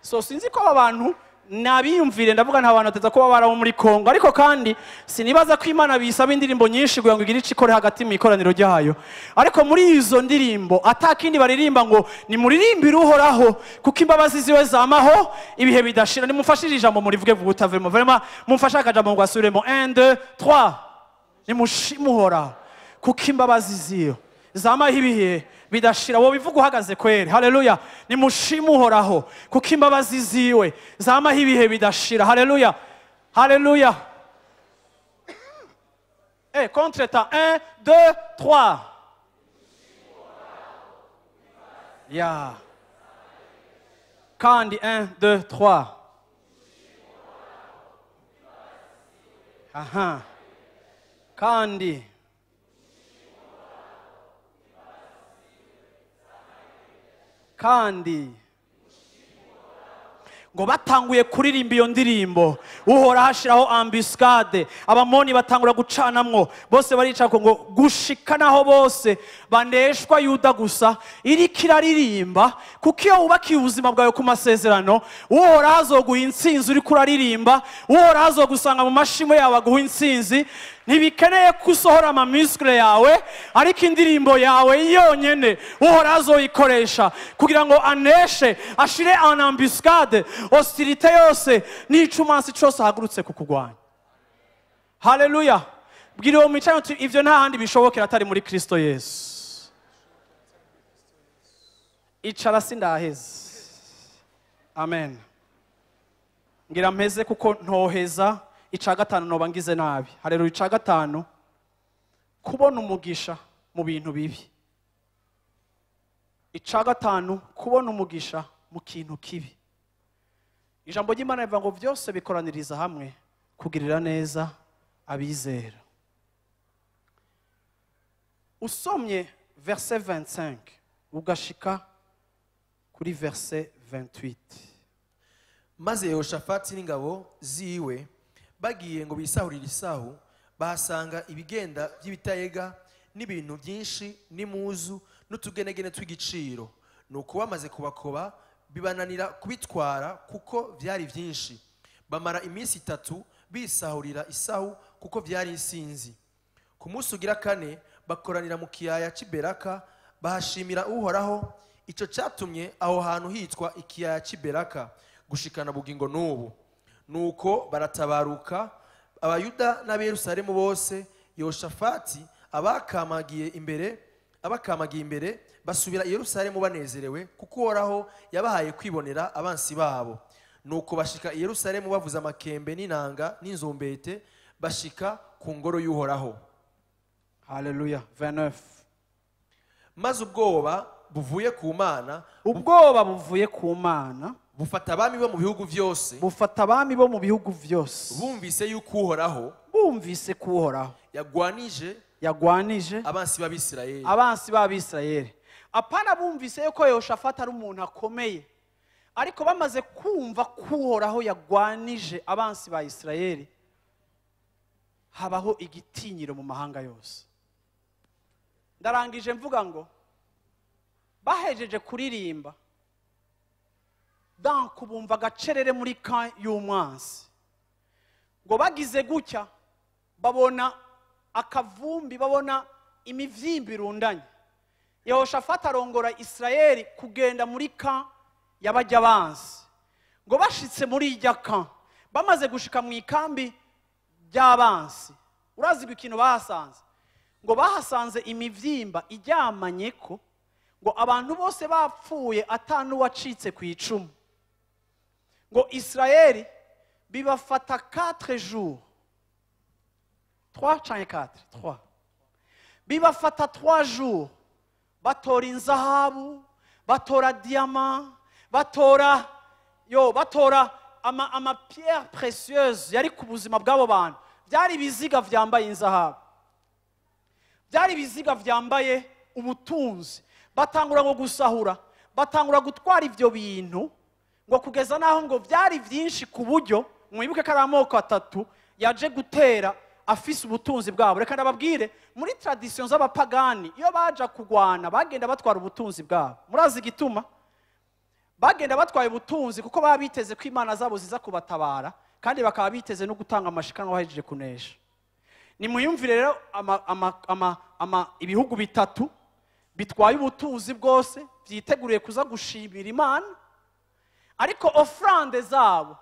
So sinzi ko abantu nabiyumvire, ndavuga nta bantu bateza kuba barabo muri Kongo, ariko kandi sinibaza ko Imana bisaba indirimbo nyinshi kugira ngo igire ikore hagati mu ikoraniro ryayo. Ariko muri izo ndirimbo atakindi baririmba ngo ni muririmbire Uhoraho kuko imbabazi ziwe zamaho ibihe bidashira. Nimumfashije ijambo murivuge vuba vraiment, vraiment mumfashe akajambo ngo asubiremo 1 2 3. Nimushime Uhoraho kuko imbabazi ziwe zamaho ibihe bidashira. Wowe bivuga uhagaze kweri. Haleluya. Nimushime Uhoraho kuko imbabazi ziwe zamaho ibihe bidashira. Haleluya, haleluya. Contre-temps. 1, 2, 3. Ya. Kandi 1, 2, 3. Aha. Kandi kandi ngo batanguye kuririmba iyo ndirimbo, Uhoraho ashiraho embuscade, Abamoni batangura gucanamwo, bose barica ngo gushika naho bose baneshwa Yuda gusa iriko iraririmba. Kuko iyo wubakiye ubuzima bwawe ku masezerano, Uhoraho azoguha intsinzi uriko uraririmba, Uhoraho azogusanga mu mashimo yawe aguha intsinzi. Ntibikeneye ko usohora amamuscle yawe, ariko indirimbo yawe yonyene Uhoraho azoyikoresha kugira ngo aneshe, ashire en embuscade hostilité yose n'icumansi cose ahagurutse kukugwanya. Haleluya. Bwira uwo mwicaye uti ivyo nta handi bishobokera atari muri Kristo Yesu. Icara sindaheze. Amen. Ngira mpeze kuko ntoheza ica gatanu noba ngize nabi. Haleluya. Ica gatanu, kubona umugisha mu bintu bibi. Ica gatanu, kubona umugisha mu kintu kibi. Ijambo ry'Imana rivuga ngo byose bikoraniriza hamwe kugirira neza abizera. Usomye verset 25 ugashika kuri verset 28. Maze Yehoshafati n'ingabo ziwe bagiye ngo bisahurire isahu, bahasanga ibigenda by'ibitayega n'ibintu byinshi n'imuzu n'utugenegene tw'igiciro. Nuko bamaze kubakoba bibananira kubitwara kuko byari byinshi. Bamara iminsi 3 bisahurira isahu kuko byari insinzi. Ku munsi ugira kane bakoranira mu kiyaya cy'i Beraka, bahashimira Uhoraho. Ico cyatumye aho hantu hitwa ikiyaya cy'i Beraka gushikana bugingo n'ubu. Nuko baratabaruka Abayuda n'Abeyerusalemu bose. Yehoshafati abakamagiye imbere basubira i Yerusalemu banezerewe, kuko Uhoraho yabahaye kwibonera abansi babo. Nuko bashika i Yerusalemu bavuza amakembe n'inanga n'inzumbete, bashika ku ngoro y'Uhoraho. Haleluya. 29. Maze ubwoba buvuye ku Mana, ubwoba buvuye ku Mana bufata abami bo mu bihugu byose, bufata abami bo mu bihugu byose, bumvise yuko Uhoraho, bumvise ko Uhoraho yagwanije abansi b'Abisirayeli, abansi b'Abisirayeli. Apana bumvise yuko Yehoshafati ari umuntu akomeye, ariko bamaze kumva ko Uhoraho yagwanije abansi ba Isirayeli, habaho igitinyiro mu mahanga yose. Ndarangije mvuga ngo bahejeje kuririmba, danku bumva agacerere muri ka y'umwansi, ngo bagize gutya babona akavumbi, babona imivyimbi irundanye. Yehoshafati arongora Isirayeli kugenda muri ka y'abajya bansi. Ngo bashitse muri ijya ka, bamaze gushika mu ikambi ry'abansi, urazi ikintu bahasanze? Ngo bahasanze imivyimba iryamanye ko, ngo abantu bose bapfuye atanu wacitse ku icumu. Ngo Isirayeli bibafata 4 jours, 3 canke 4, 3 bibafata 3 jours, batora inzahabu, batora diamant, batora batora ama pierre précieuse yari ku buzima bw'abo bantu. Byari ibiziga vyambaye inzahabu, byari ibiziga vyambaye ubutunzi. Batangura ngo gusahura, batangura gutwara ivyo bintu, ngo kugeza naho ngo byari byinshi ku buryo mwibuke ko ari amoko 3 yaje gutera afise ubutunzi bwabo. Reka ndababwire, muri tradition z'abapagani iyo baja kugwana bagenda batwara ubutunzi bwabo. Murazi igituma bagenda batwaye ubutunzi? Kuko baba biteze ko imana zabo ziza kubatabara, kandi bakaba biteze no gutanga amashikanwa bahejeje kunesha. Nimuyumvire rero ibihugu 3 bitwaye ubutunzi bwose byiteguriye kuza gushimira Imana, ariko offrande zabo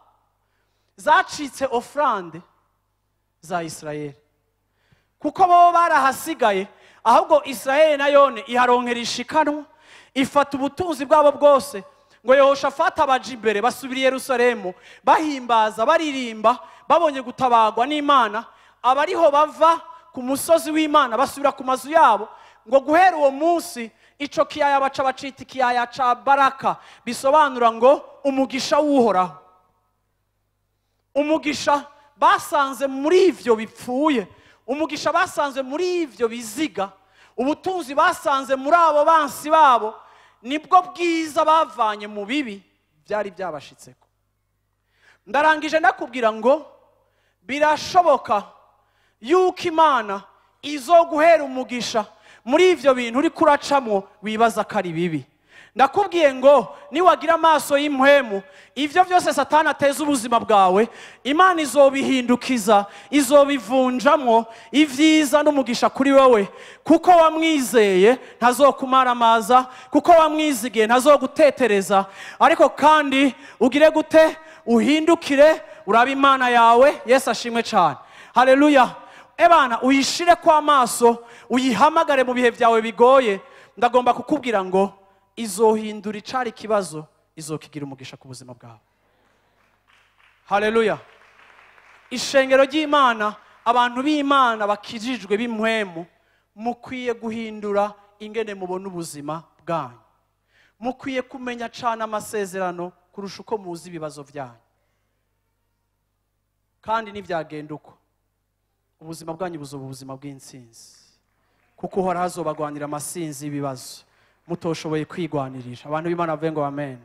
zacitse offrande za Isirayeli, kuko bo barahasigaye. Ahubwo Israeli nayone iharonkera ishikanwa, ifata ubutunzi bwabo bwose. Ngo Yehoshafati abaje imbere, basubira i Yerusalemu bahimbaza, baririmba, babonye gutabagwa n'Imana. Abariho bava ku musozi w'Imana basubira ku mazu yabo. Ngo guhera uwo munsi ico kiyaya baca bacita ikiyaya ca Baraka, bisobanura ngo umugisha w'Uhoraho. Umugisha basanze muri ivyo bipfuye, umugisha basanze muri ivyo biziga, ubutunzi basanze muri abo bansi babo, nibwo bwiza bavanye mu bibi byari byabashitseko. Ndarangije ndakubwira ngo birashoboka yuko Imana izoguhera umugisha muri ivyo bintu uri kuracamwo wibaza ko ari bibi. Ndakubwiye ngo niwagira amaso y'impwemu, ivyo vyose Satani ateza ubuzima bwawe, Imana izobihindukiza, izobivunjamwo ivyiza n'umugisha kuri wewe. Kuko wamwizeye ntazokumaramaza, kuko wamwizigiye ntazogutetereza. Ariko kandi ugire gute? Uhindukire urabe Imana yawe. Yesu ashimwe cyane. Haleluya. Ebana, uyishire kwa maso, uyihamagare mu bihe byawe bigoye. Ndagomba kukubwira ngo izohindura icari kibazo, izokigira umugisha ku buzima bwawe. Haleluya. Ishengero ry'Imana, abantu b'Imana bakijijwe b'impwemu, mukwiye guhindura ingene mubona ubuzima bwanyu. Mukwiye kumenya cyane amasezerano kurusha uko muzi ibibazo byanyu. Kandi nivyagenda uko, ubuzima bwanyu buzoba ubuzima bw'intsinzi, kuko Uhoraho azobagwanira amasinzi y'ibibazo mutoshoboye kwigwanirira. Abantu b'Imana bavuge ngo amen.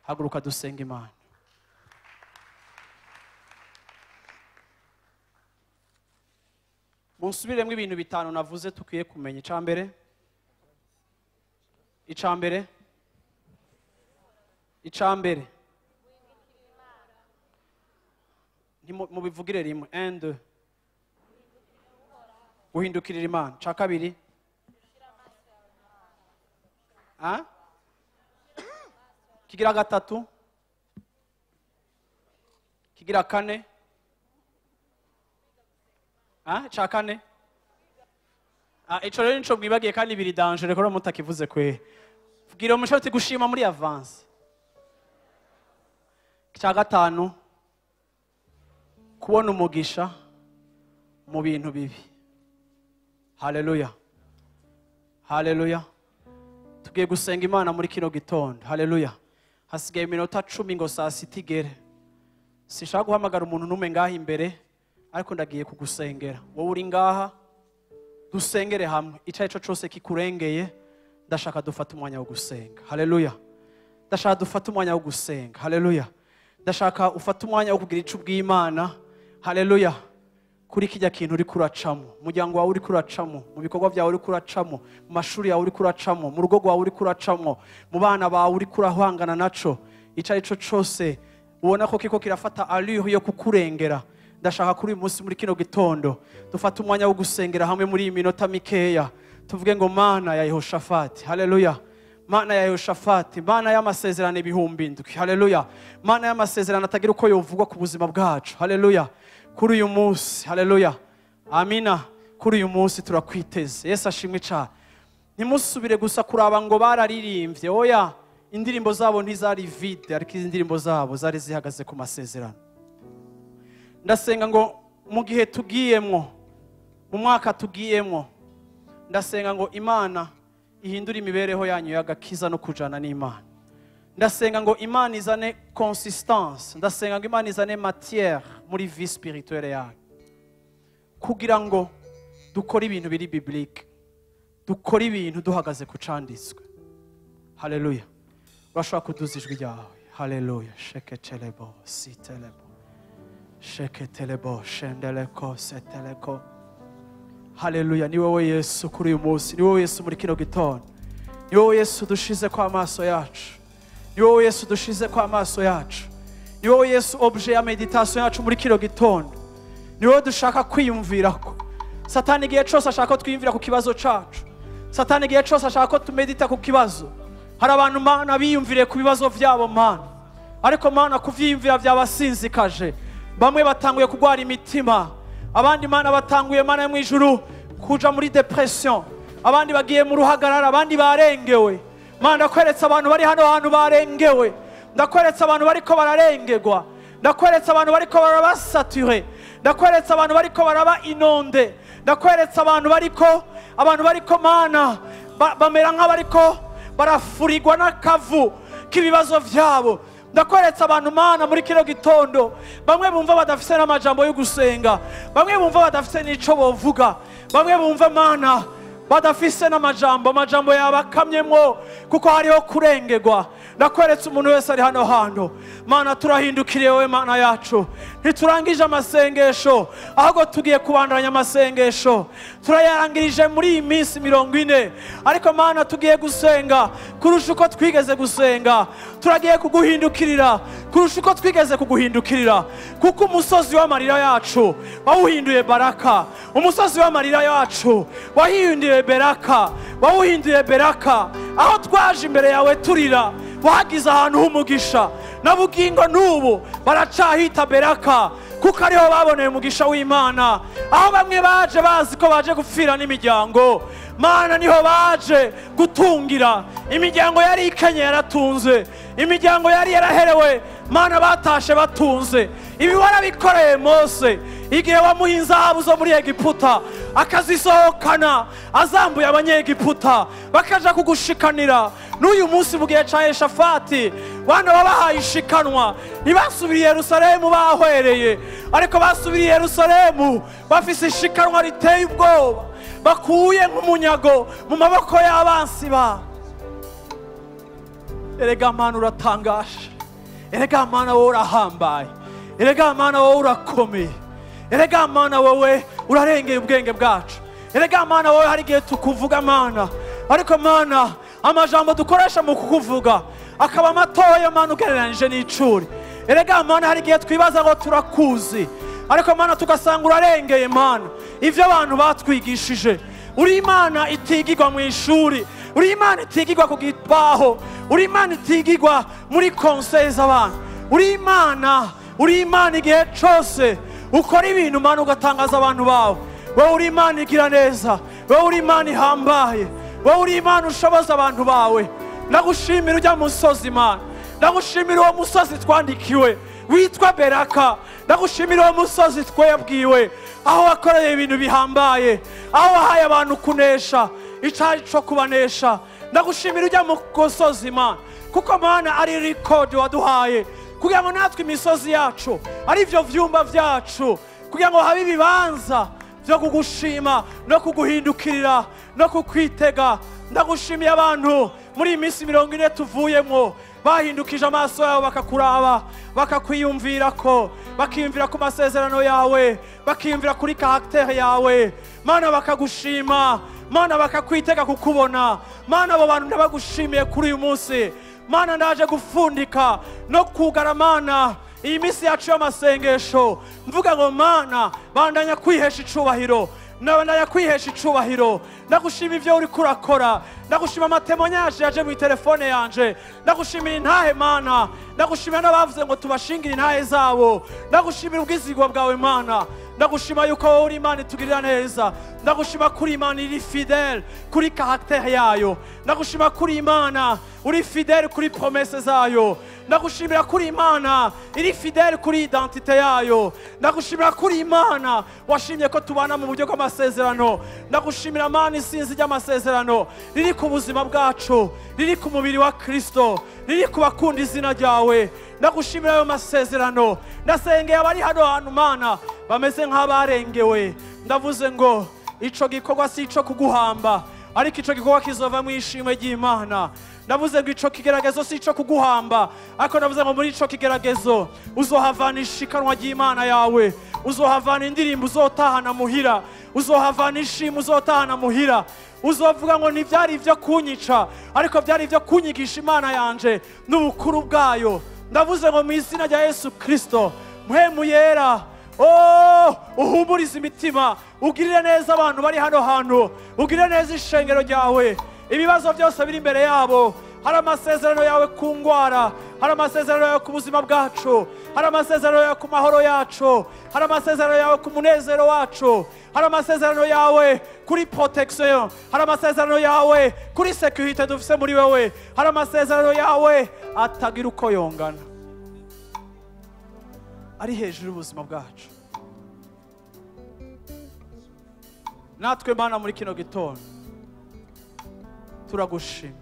Haguruka dusenga Imana. Munsubiremo ibintu bitanu navuze tukwiye kumenya. Icambere mubivugire rimwe. 1 2 guhindukirira Imana. Ca kabiri, kigira gatatu, kigira kane, ca kane. Ico rero nico mwibagiye kandi biri danger, reko mutakivuze kwe. Bwira umushoti gushima muri avance. Ca gatanu, kubona umugisha mu bintu bibi. Haleluya. Haleluya. Tugiye gusenga Imana muri kino gitondo. Haleluya. Hasigaye iminota 10 ngo saa sita igere. Sinshaka guhamagara umuntu n'umwe ngaha imbere, ariko ndagiye kugusengera. Wowe uri ngaha, dusengere hamwe. Ico arico cose kikurengeye, ndashaka dufate umwanya wo gusenga. Haleluya. Ndashaka dufate umwanya wo gusenga. Haleluya. Ndashaka ufate umwanya wo kugira ico ubw'Imana. Haleluya. Kuri kijya kintu uri kuracamo, umuryango wawe uri kuracamo, mu bikorwa byawe uri kuracamo, mu mashuri yawe uri kuracamo, mu rugo rwawe uri kuracamo, mu bana bawe uri kurahangana naco, ico arico cose ubona ko kiko kirafata allure yo kukurengera. Ndashaka kuri uyu munsi muri kino gitondo dufate umwanya wo gusengera hamwe muri iyi minota mikeya, tuvuge ngo Mana ya Yehoshafati. Haleluya. Mana ya Yehoshafati, Mana y'amasezerano 7000. Haleluya. Mana y'amasezerano atagira uko yovugwa ku buzima bwacu. Haleluya. Kuri uyu munsi, haleluya, amina. Kuri uyu munsi turakwiteze. Yesu ashimwe cyane. Ntimusubire gusa kuraba ngo bararirimbye. Oya, indirimbo zabo ntizari vide, ariko indirimbo zabo zari zihagaze ku masezerano. Ndasenga ngo mu gihe tugiyemwo, mu mwaka tugiyemwo, ndasenga ngo Imana ihindure imibereho yanyu y'agakiza no kujana n'Imana. Ndasenga ngo Imana izane consistance, ndasenga ngo Imana izane matière muri vie spirituelle yacu, kugira ngo dukore ibintu biri biblique, dukore ibintu duhagaze ku canditswe. Haleluya. Urashobora kuduza ijwi ryawe. Haleluya. Sheketelebo sitelebo sheketelebo shendeleko seteleko. Haleluya. Ni wowe Yesu kuri uyu munsi, ni wowe Yesu muri kino gitondo, ni wowe Yesu dushize kwa amaso yacu, ni wowe Yesu dushize kwa amaso yacu, ni wowe Yesu objet ya meditation yacu muri kino gitondo, ni wowe dushaka kwiyumvirako. Satani igihe cyose ashaka ko twiyumvira ku kibazo cacu. Satani igihe cyose ashaka ko tumedita ku kibazo. Hari abantu Mana biyumviriye ku bibazo vyabo Mana, ariko Mana kuvyiyumvira vyabasinzikaje. Bamwe batanguye kugwara imitima, abandi Mana batanguye Mana yo mwijuru kuja muri depression, abandi bagiye mu ruhagarara, abandi barengewe. Mana, ndakweretse abantu bari hano hantu barengewe, ndakweretse abantu bariko bararengerwa, ndakweretse abantu bariko baraba saturé, ndakweretse abantu bariko baraba inondé, ndakweretse abantu bariko, Mana, bamera nk'abariko barafurirwa n'akavu k'ibibazo vyabo. Ndakweretse abantu, Mana, muri kino gitondo, bamwe bumva badafise n'amajambo yo gusenga, bamwe bumva badafise n'ico bovuga, bamwe bumva, Mana, badafise n'amajambo, amajambo yabakamyemwo kuko hariho kurengerwa. Ndakweretse umuntu wese ari hano hantu. Mana, turahindukiriye wowe Mana yacu. Ntiturangije amasengesho, ahubwo tugiye kubandanya amasengesho. Turayarangirije muri iyi minsi 40, ariko Mana, tugiye gusenga kurusha uko twigeze gusenga. Turagiye kuguhindukirira kurusha uko twigeze kuguhindukirira, kuko umusozi w'amarira yacu wawuhinduye baraka. Umusozi w'amarira yacu wahinduye beraka, wawuhinduye beraka. Aho twaje imbere yawe turira, wahagize ahantu h'umugisha. Na bugingo n'ubu baracahita Beraka, kuko ariho baboneye umugisha w'Imana. Aho bamwe baje bazi ko baje gupfira n'imiryango, Mana, niho baje gutungira imiryango. Yari ikenye yaratunze, imiryango yari yaraherewe, Mana, batashe batunze. Ibi warabikoreye Mose igihe wamuha inzahabu zo muri Egiputa, akazisohokana azambuye Abanyegiputa, bakaja kugushikanira. N'uyu munsi mu gihe ca Yeshafati, bana babahaye ishikanwa, ntibasubiriye Yerusalemu bahwereye, ariko basubiriye Yerusalemu bafise ishikanwa riteye ubwoba, bakuye nk'umunyago mu maboko y'abansi babo. Erega Mana, uratangaje. Erega Mana, wowe urahambaye. Erega Mana, wowe urakomeye. Erega Mana, wowe urarengeye ubwenge bwacu. Erega Mana, wowe hari igihe tukuvuga, Mana, ariko Mana, amajambo dukoresha mu kukuvuga akaba matoya, Mana, ugereranyije n'icuri. Erega Mana, hari igihe twibaza ngo turakuzi, ariko Mana, tugasanga urarengeye, Mana, ivyo abantu batwigishije. Uri Imana itigirwa mu ishuri, uri Imana itigirwa ku gibaho, uri Imana itigirwa muri conseils z'abantu. Uri Imana, uri Imana igihe cose ukora ibintu, Mana, ugatangaza abantu bawe. Wowe uri Imana igira neza, wowe uri Imana ihambaye, wowe uri Imana ushoboza abantu bawe. Ndagushimira ujya musozi, Mana. Ndagushimira uwo musozi twandikiwe witwa Beraka. Ndagushimira uwo musozi twebwiwe, aho wakoreye ibintu bihambaye, aho wahaye abantu kunesha icari co kubanesha. Ndagushimira ujya mu musozi, Mana, kuko, Mana, ari record waduhaye kugira ngo natwe imisozi yacu ari byo vyumba vyacu, kugira ngo habe ibibanza byo kugushima no kuguhindukirira no kukwitega. Ndagushimiye abantu muri iyi minsi 40 tuvuyemo bahindukije amaso yabo bakakuraba, bakakwiyumvira ko, bakiyumvira ku masezerano yawe, bakiyumvira kuri caractère yawe, Mana, bakagushima, Mana, bakakwitega kukubona. Mana, abo bantu ndabagushimiye kuri uyu munsi. Mana, ndaje gufundika no kugara, Mana, iyi minsi yacu y'amasengesho, mvuga ngo: Mana, bandanya kwihesha icubahiro, nabandanya kwihesha icubahiro. Ndagushima ibyo uri kurakora, ndagushima ama témoignages yaje mu telefone yanje, ndagushimira intahe, Mana, ndagushimira n'abavuze ngo tubashingire intahe zabo. Ndagushimira ubwizigwa bwawe, Mana. Ndagushima yuko wowe uri Imana itugirira neza. Ndagushima kuri Imana iri fidèle kuri caractère yayo. Ndagushima kuri Imana uri fidèle kuri promesses zayo. Ndagushimira kuri Imana iri fidèle kuri identité yayo. Ndagushimira kuri Imana washimye ko tubana mu buryo bw'amasezerano. Ndagushimira, Mana, isinzi ry'amasezerano riri ku buzima bwacu, riri ku mubiri wa Kristo, riri ku bakunda izina ryawe. Ndagushimira ayo masezerano. Ndasengeye abari hano hantu, Mana, bameze nk'abarengewe. Ndavuze ngo ico gikorwa si ico kuguhamba, ariko ico gikorwa kizova mu ishimwe ry'Imana. Ndavuze ngo ico kigeragezo si ico kuguhamba, ariko ndavuze ngo muri ico kigeragezo uzohavana ishikanwa ry'Imana yawe, uzohavana indirimbo uzotahana muhira, uzohavana ishimwe uzotahana muhira. Uzovuga ngo ntibyari ibyo kunyica, ariko byari ibyo kunyigisha Imana yanje n'ubukuru bwayo. Ndavuze ngo mu izina rya Yesu Kristo, Mpwemu Yera, oh, uhumurize imitima, ugirire neza abantu bari hano hantu, ugirire neza ishengero ryawe. Ibibazo byose biri imbere yabo Hari amasezerano yawe ku ngwara, hari amasezerano yawe ku buzima bwacu, hari amasezerano yawe ku mahoro yacu, hari amasezerano yawe ku munezero wacu, hari amasezerano yawe kuri protection, hari amasezerano yawe kuri sécurité dufise muri wewe, hari amasezerano yawe atagira uko yongana, ari hejuru y'ubuzima bwacu. Natwe Mana, muri kino gitondo turagushima.